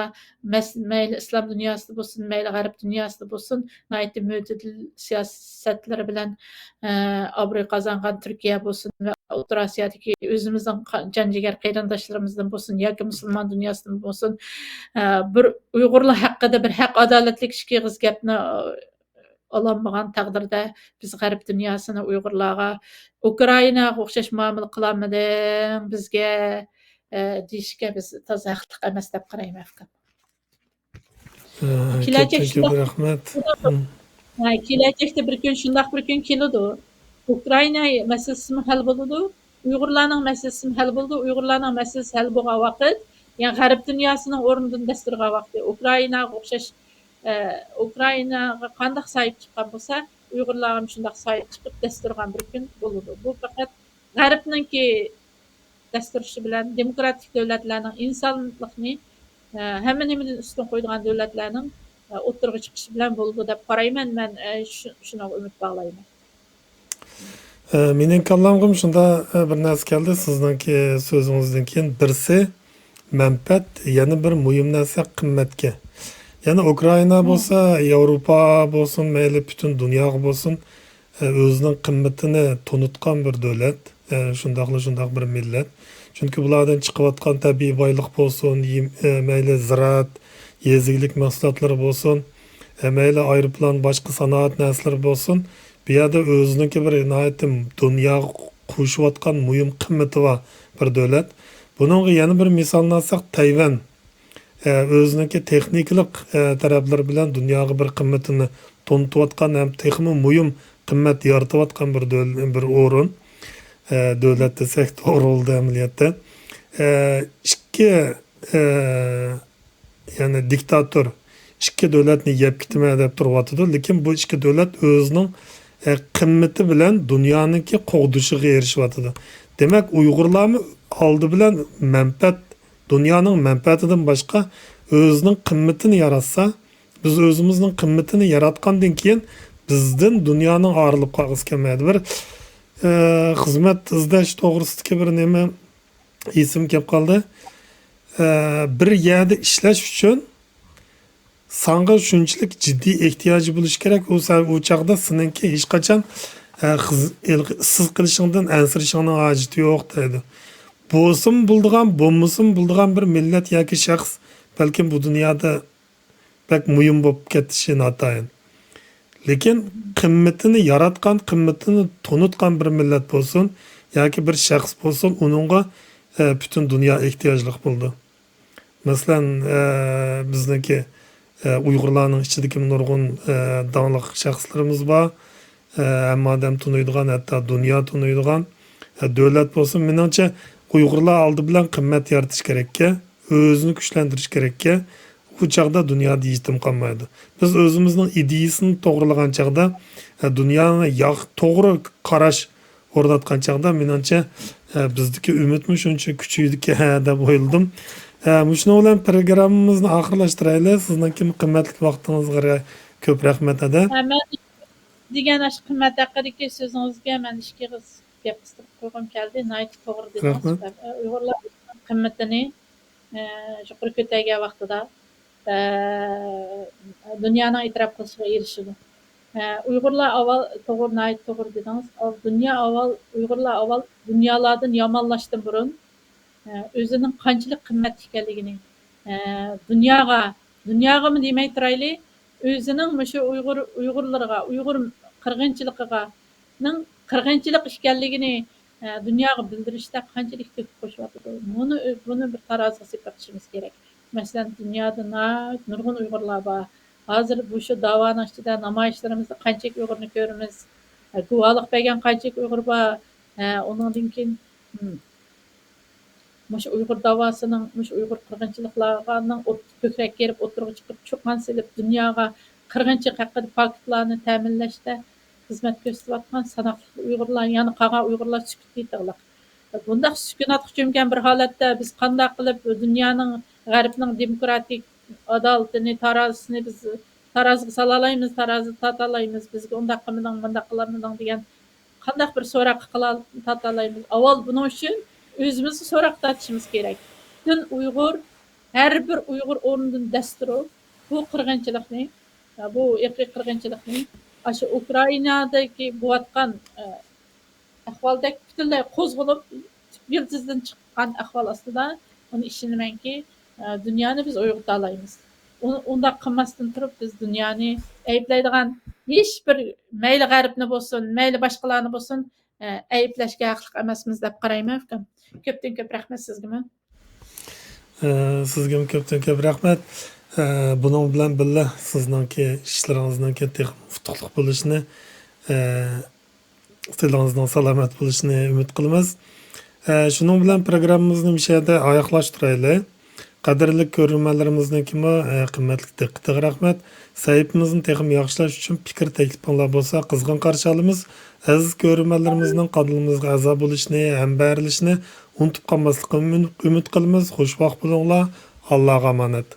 مەس-، مەيلى ئىسلام دۇنياسىدا بولسۇن، مەيلى غەرب دۇنياسىدا بولسۇن، ناھايىتى مۆتىدىل سىياسەتلىرى بىلەن، ئە، ئابرۇي قازانغان تۈركىيە بولسۇن ۋە ئوتتۇرا ئاسىيادىكى ئۆزىمىزنىڭ قا-، جان جىگەر قېرىنداشلىرىمىزدىن بولسۇن ياكى مۇسۇلمان دۇنياسىدىن بولسۇن، ئە، بىر ئۇيغۇرلار ھەققىدە بىر ھەق ئادالەتلىك ئىككى ئېغىز گەپنى، ئە، ئالالمىغان تەقدىردە، بىز غەرب دۇنياسىنى ئۇيغۇرلارغا ئۇكرائىناغا ئوخشاش مۇئامىلە قىلالمىدىڭ بىزگە، ئە، دېيىشكە بىز تازا ھەقلىق ئەمەس دەپ قارايمەن، ئۇكام. ئە، كېلەچەك كۆپتىن كۆپ شۇنداق، رەھمەت. ھە، كېلەچەكتە بىر كۈن، شۇنداق بىر كۈن كېلىدۇ. ئۇكرائىنا مەسىلىسىمۇ ھەل بولىدۇ، ئۇيغۇرلارنىڭ مەسىلىسىمۇ ھەل بولىدۇ. ئۇيغۇرلارنىڭ مەسىلىسى ھەل بولغان ۋاقىت، يەنى غەرب دۇنياسىنىڭ ئورنىدىن دەس تۇرغان ۋاقتى. ئۇكرائىناغا ئوخشاش، ئە، ئۇكرائىناغا قانداق ساھىب چىققان بولسا، ئۇيغۇرلارغا شۇنداق سايىت چىقىپ دەس تۇرغان بىر كۈن بولىدۇ. بۇ پەقەت غەربنىڭكى دەس تۇرۇشى بىلەن، دېموكراتىك دۆلەتلەرنىڭ ئىنسانلىقنى، ئە، ھەممە نېمىدىن ئۈستۈن قويىدىغان دۆلەتلەرنىڭ، ئە، ئوتتۇرىغا چىقىشى بىلەن بولىدۇ دەپ قارايمەن. مەن، ئە، شۇ-، شۇنىڭغا ئۈمىد باغلايمەن. ئە، مېنىڭ كاللامغىمۇ شۇنداق، ئە، بىر نەرسە كەلدى سىزنىڭكى سۆزىڭىزدىن كېيىن. بىرسى مەنپەئەت، يەنە بىر مۇھىم نەرسە قىممەتكە. يەنى ئۇكرائىنا بولسا، ياۋروپا بولسۇن، مەيلى پۈتۈن دۇنياغا بولسۇن، ئە، ئۆزىنىڭ قىممىتىنى تونۇتقان بىر دۆلەت، ئە، شۇنداقلا شۇنداق بىر مىللەت. چۈنكى بۇلاردىن چىقىۋاتقان تەبىئىي بايلىق بولسۇن، يېم-، ئە، مەيلى زىرائەت، يېزا ئىگىلىك مەھسۇلاتلىرى بولسۇن، ئە، مەيلى ئايروپىلان، باشقا سانائەت نەرسىلىرى بولسۇن، بۇ يەردە ئۆزىنىڭكى بىر ناھايىتى دۇنياغا قوشۇۋاتقان مۇھىم قىممىتى بار بىر دۆلەت. بۇنىڭغا يەنە بىر مىسالنى ئالساق، تەيۋەن. ئە، ئۆزىنىڭكى تېخنىكىلىق، ئە، تەرەپلىرى بىلەن دۇنياغا بىر قىممىتىنى تونۇتۇۋاتقان ھەم تېخىمۇ مۇھىم قىممەت يارىتىۋاتقان بىر دۆل-، بىر ئورۇن. ئە، دۆلەت دېسەك توغرا بولىدۇ ئەمەلىيەتتە. ئە، ئىككى، ئە، يەنى دىكتاتور ئىككى دۆلەتنى يەپ كېتىمەن دەپ تۇرۇۋاتىدۇ. لېكىن بۇ ئىككى دۆلەت ئۆزىنىڭ، ئە، قىممىتى بىلەن دۇنيانىڭكى قوغدىشىغا ئېرىشىۋاتىدۇ. دېمەك، ئۇيغۇرلارمۇ ئالدى بىلەن مەنپەئەت، دۇنيانىڭ مەنپەئەتىدىن باشقا ئۆزىنىڭ قىممىتىنى ياراتسا، بىز ئۆزىمىزنىڭ قىممىتىنى ياراتقاندىن كېيىن، بىزدىن دۇنيانىڭ ئايرىلىپ قالغۇسى كەلمەيدۇ. بىر، ئە، خىزمەت ئىزدەش توغرىسىدىكى بىر نېمە ئېسىمگە كەپ قالدى. ئە، بىر يەردە ئىشلەش ئۈچۈن ساڭا شۇنچىلىك جىددىي ئېھتىياجى بولۇشى كېرەك. ئۇ سەن، ئۇ چاغدا سېنىڭكى ھېچقاچان، ئە، خىز-، ھېلىقى ئىشسىز قېلىشىڭدىن ئەنسىرىشىڭنىڭ ھاجىتى يوق دەيدۇ. بولسىمۇ بولىدىغان، بولمىسىمۇ بولىدىغان بىر مىللەت ياكى شەخس بەلكىم بۇ دۇنيادا بەك مۇھىم بولۇپ كېتىشى ناتايىن. لېكىن قىممىتىنى ياراتقان، قىممىتىنى تونۇتقان بىر مىللەت بولسۇن ياكى بىر شەخس بولسۇن، ئۇنىڭغا، ئە، پۈتۈن دۇنيا ئېھتىياجلىق بولىدۇ. مەسىلەن، ئە، بىزنىڭكى، ئە، ئۇيغۇرلارنىڭ ئىچىدىكى نۇرغۇن، ئە، داڭلىق شەخسلىرىمىز بار. ئە، ھەممە ئادەم تونۇيدىغان، ھەتتا دۇنيا تونۇيدىغان. ئە، دۆلەت بولسۇن، مېنىڭچە، ئۇيغۇرلار ئالدى بىلەن قىممەت يارىتىش كېرەككەن، ئۆزىنى كۈچلەندۈرۈش كېرەككەن. ئۇ چاغدا دۇنيادا يېتىم قالمايدۇ. بىز ئۆزىمىزنىڭ ئىدىيىسىنى توغرىلىغان چاغدا، ئە، دۇنيانى ياق-، توغرا قاراش ئورناتقان چاغدا، مېنىڭچە، ئە، بىزدىكى ئۈمىدمۇ شۇنچە كۈچىيىدىكەن دەپ ئويلىدىم. ئە، مۇشۇنىڭ بىلەن پروگراممىمىزنى ئاخىرلاشتۇرايلى. سىزنىڭكى قىممەتلىك ۋاقتىڭىزغا رە-، كۆپ رەھمەت، ھەدە. ھە، مەن دېگەن ئاشۇ قىممەت ھەققىدىكى سۆزىڭىزگە مەن ئىككى ئېغىز گەپ قىستۇرۇپ قويغۇم كەلدى. ناھايىتى توغرا دېدىڭىز. رەھمەت. ئۇيغۇرلار قىممىتىنى، ئە، يۇقىرى كۆتەرگەن ۋاقتىدا، ئە، دۇنيانىڭ ئېتىراپ قىلىشىغا ئېرىشىدۇ. ئە، ئۇيغۇرلار ئاۋۋال، توغرا، ناھايىتى توغرا دېدىڭىز. ئاۋ-، دۇنيا ئاۋۋال، ئۇيغۇرلار ئاۋۋال دۇنيالاردىن يامانلاشتىن بۇرۇن، ئە، ئۆزىنىڭ قانچىلىك قىممەت ئىكەنلىكىنى، ئە، دۇنياغا، دۇنياغىمۇ دېمەي تۇرايلى، ئۆزىنىڭ مۇشۇ ئۇيغۇر، ئۇيغۇرلىرىغا، ئۇيغۇر قىرغىنچىلىقىغا، نىڭ قىرغىنچىلىق ئىكەنلىكىنى، ئە، دۇنياغا بىلدۈرۈشتە قانچىلىك تۆھپە قوشۇۋاتىدۇ؟ بۇنى، بۇنى بىر تارازىغا سېلىپ بېقىشىمىز كېرەك. مەسىلەن، دۇنيادا ناھايىتى نۇرغۇن ئۇيغۇرلار بار. ھازىر بۇ شۇ داۋانىڭ ئىچىدە، نامايىشلىرىمىزدا قانچىلىك ئۇيغۇرنى كۆرىمىز؟ ئە، گۇۋاھلىق بەرگەن قانچىلىك ئۇيغۇر بار؟ ئە، ئۇنىڭدىن كېيىن، ھىم، مۇشۇ ئۇيغۇر داۋاسىنىڭ، مۇشۇ ئۇيغۇر قىرغىنچىلىقلارنىڭ ئوت كۆكرەككە ئېلىپ ئوتتۇرىغا چىقىپ، چۇقان سېلىپ، دۇنياغا قىرغىنچىلىق ھەققىدە پاكىتلارنى تەمىنلەشتە خىزمەت كۆرسىتىۋاتقان ساناقلىق ئۇيغۇرلار، يەنە قالغان ئۇيغۇرلار سۈكۈتتە يېتىغلىق. بۇنداق سۈكۈناتقا چۆمگەن بىر ھالەتتە بىز قانداق قىلىپ دۇنيانىڭ، غەربنىڭ دېموكراتىك ئادالىتىنى، تارازىسىنى بىز تارازىغا سالالايمىز، تارازىدا تارتالايمىز، بىزگە ئۇنداق قىلمىدىڭ، مۇنداق قىلالمىدىڭ دېگەن قانداق بىر سوراققا قىلال-، تارتالايمىز؟ ئاۋۋال بۇنىڭ ئۈچۈن ئۆزىمىزنى سوراققا تارتىشىمىز كېرەك. پۈتۈن ئۇيغۇر، ھەر بىر ئۇيغۇر ئورنىدىن دەس تۇرۇپ، بۇ قىرغىنچىلىقنى، بۇ ئىرقىي قىرغىنچىلىقنى، ئاشۇ ئۇكرائىنادىكى بولۇۋاتقان، ئە، ئەھۋالدەك پۈتۈنلەي قوزغىلىپ، تۈپ يىلتىزىدىن چىققان ئەھۋال ئاستىدا، ئۇنى ئىشىنىمەنكى، ئە، دۇنيانى بىز ئويغىتالايمىز. ئۇ-، ئۇنداق قىلماستىن تۇرۇپ، بىز دۇنيانى ئەيىبلەيدىغان ھېچ بىر، مەيلى غەربنى بولسۇن، مەيلى باشقىلارنى بولسۇن، ئە، ئەيىبلەشكە ھەقلىق ئەمەسمىز دەپ قارايمەن، ئۇكام. كۆپتىن كۆپ رەھمەت سىزگىمۇ. ئە، سىزگىمۇ كۆپتىن كۆپ رەھمەت. ئە، بۇنىڭ بىلەن بىللە سىزنىڭكى ئىشلىرىڭىزنىڭكى تېخىمۇ ئۇتۇقلۇق بولۇشىنى، ئە، تىلىڭىزنىڭ سالامەت بولۇشىنى ئۈمىد قىلىمىز. ئە، شۇنىڭ بىلەن پروگراممىمىزنى مۇشۇ يەردە ئاياغلاشتۇرايلى. قەدىرلىك كۆرۈرمەنلىرىمىزنىڭكىمۇ، ئە، قىممەتلىك دىققىتىگە رەھمەت. سەھىپىمىزنى تېخىمۇ ياخشىلاش ئۈچۈن پىكىر، تەكلىپىڭلار بولسا قىزغىن قارشى ئالىمىز. ئەزىز كۆرۈرمەنلىرىمىزنىڭ قانىلىمىزغا ئەزا بولۇشىنى، ھەمبەھىرلىشىنى ئۇنتۇپ قالماسلىقىنى ئۈمىد، ئۈمىد قىلىمىز. خۇشۋاقىت بولۇڭلار. ئاللاغا ئامانەت.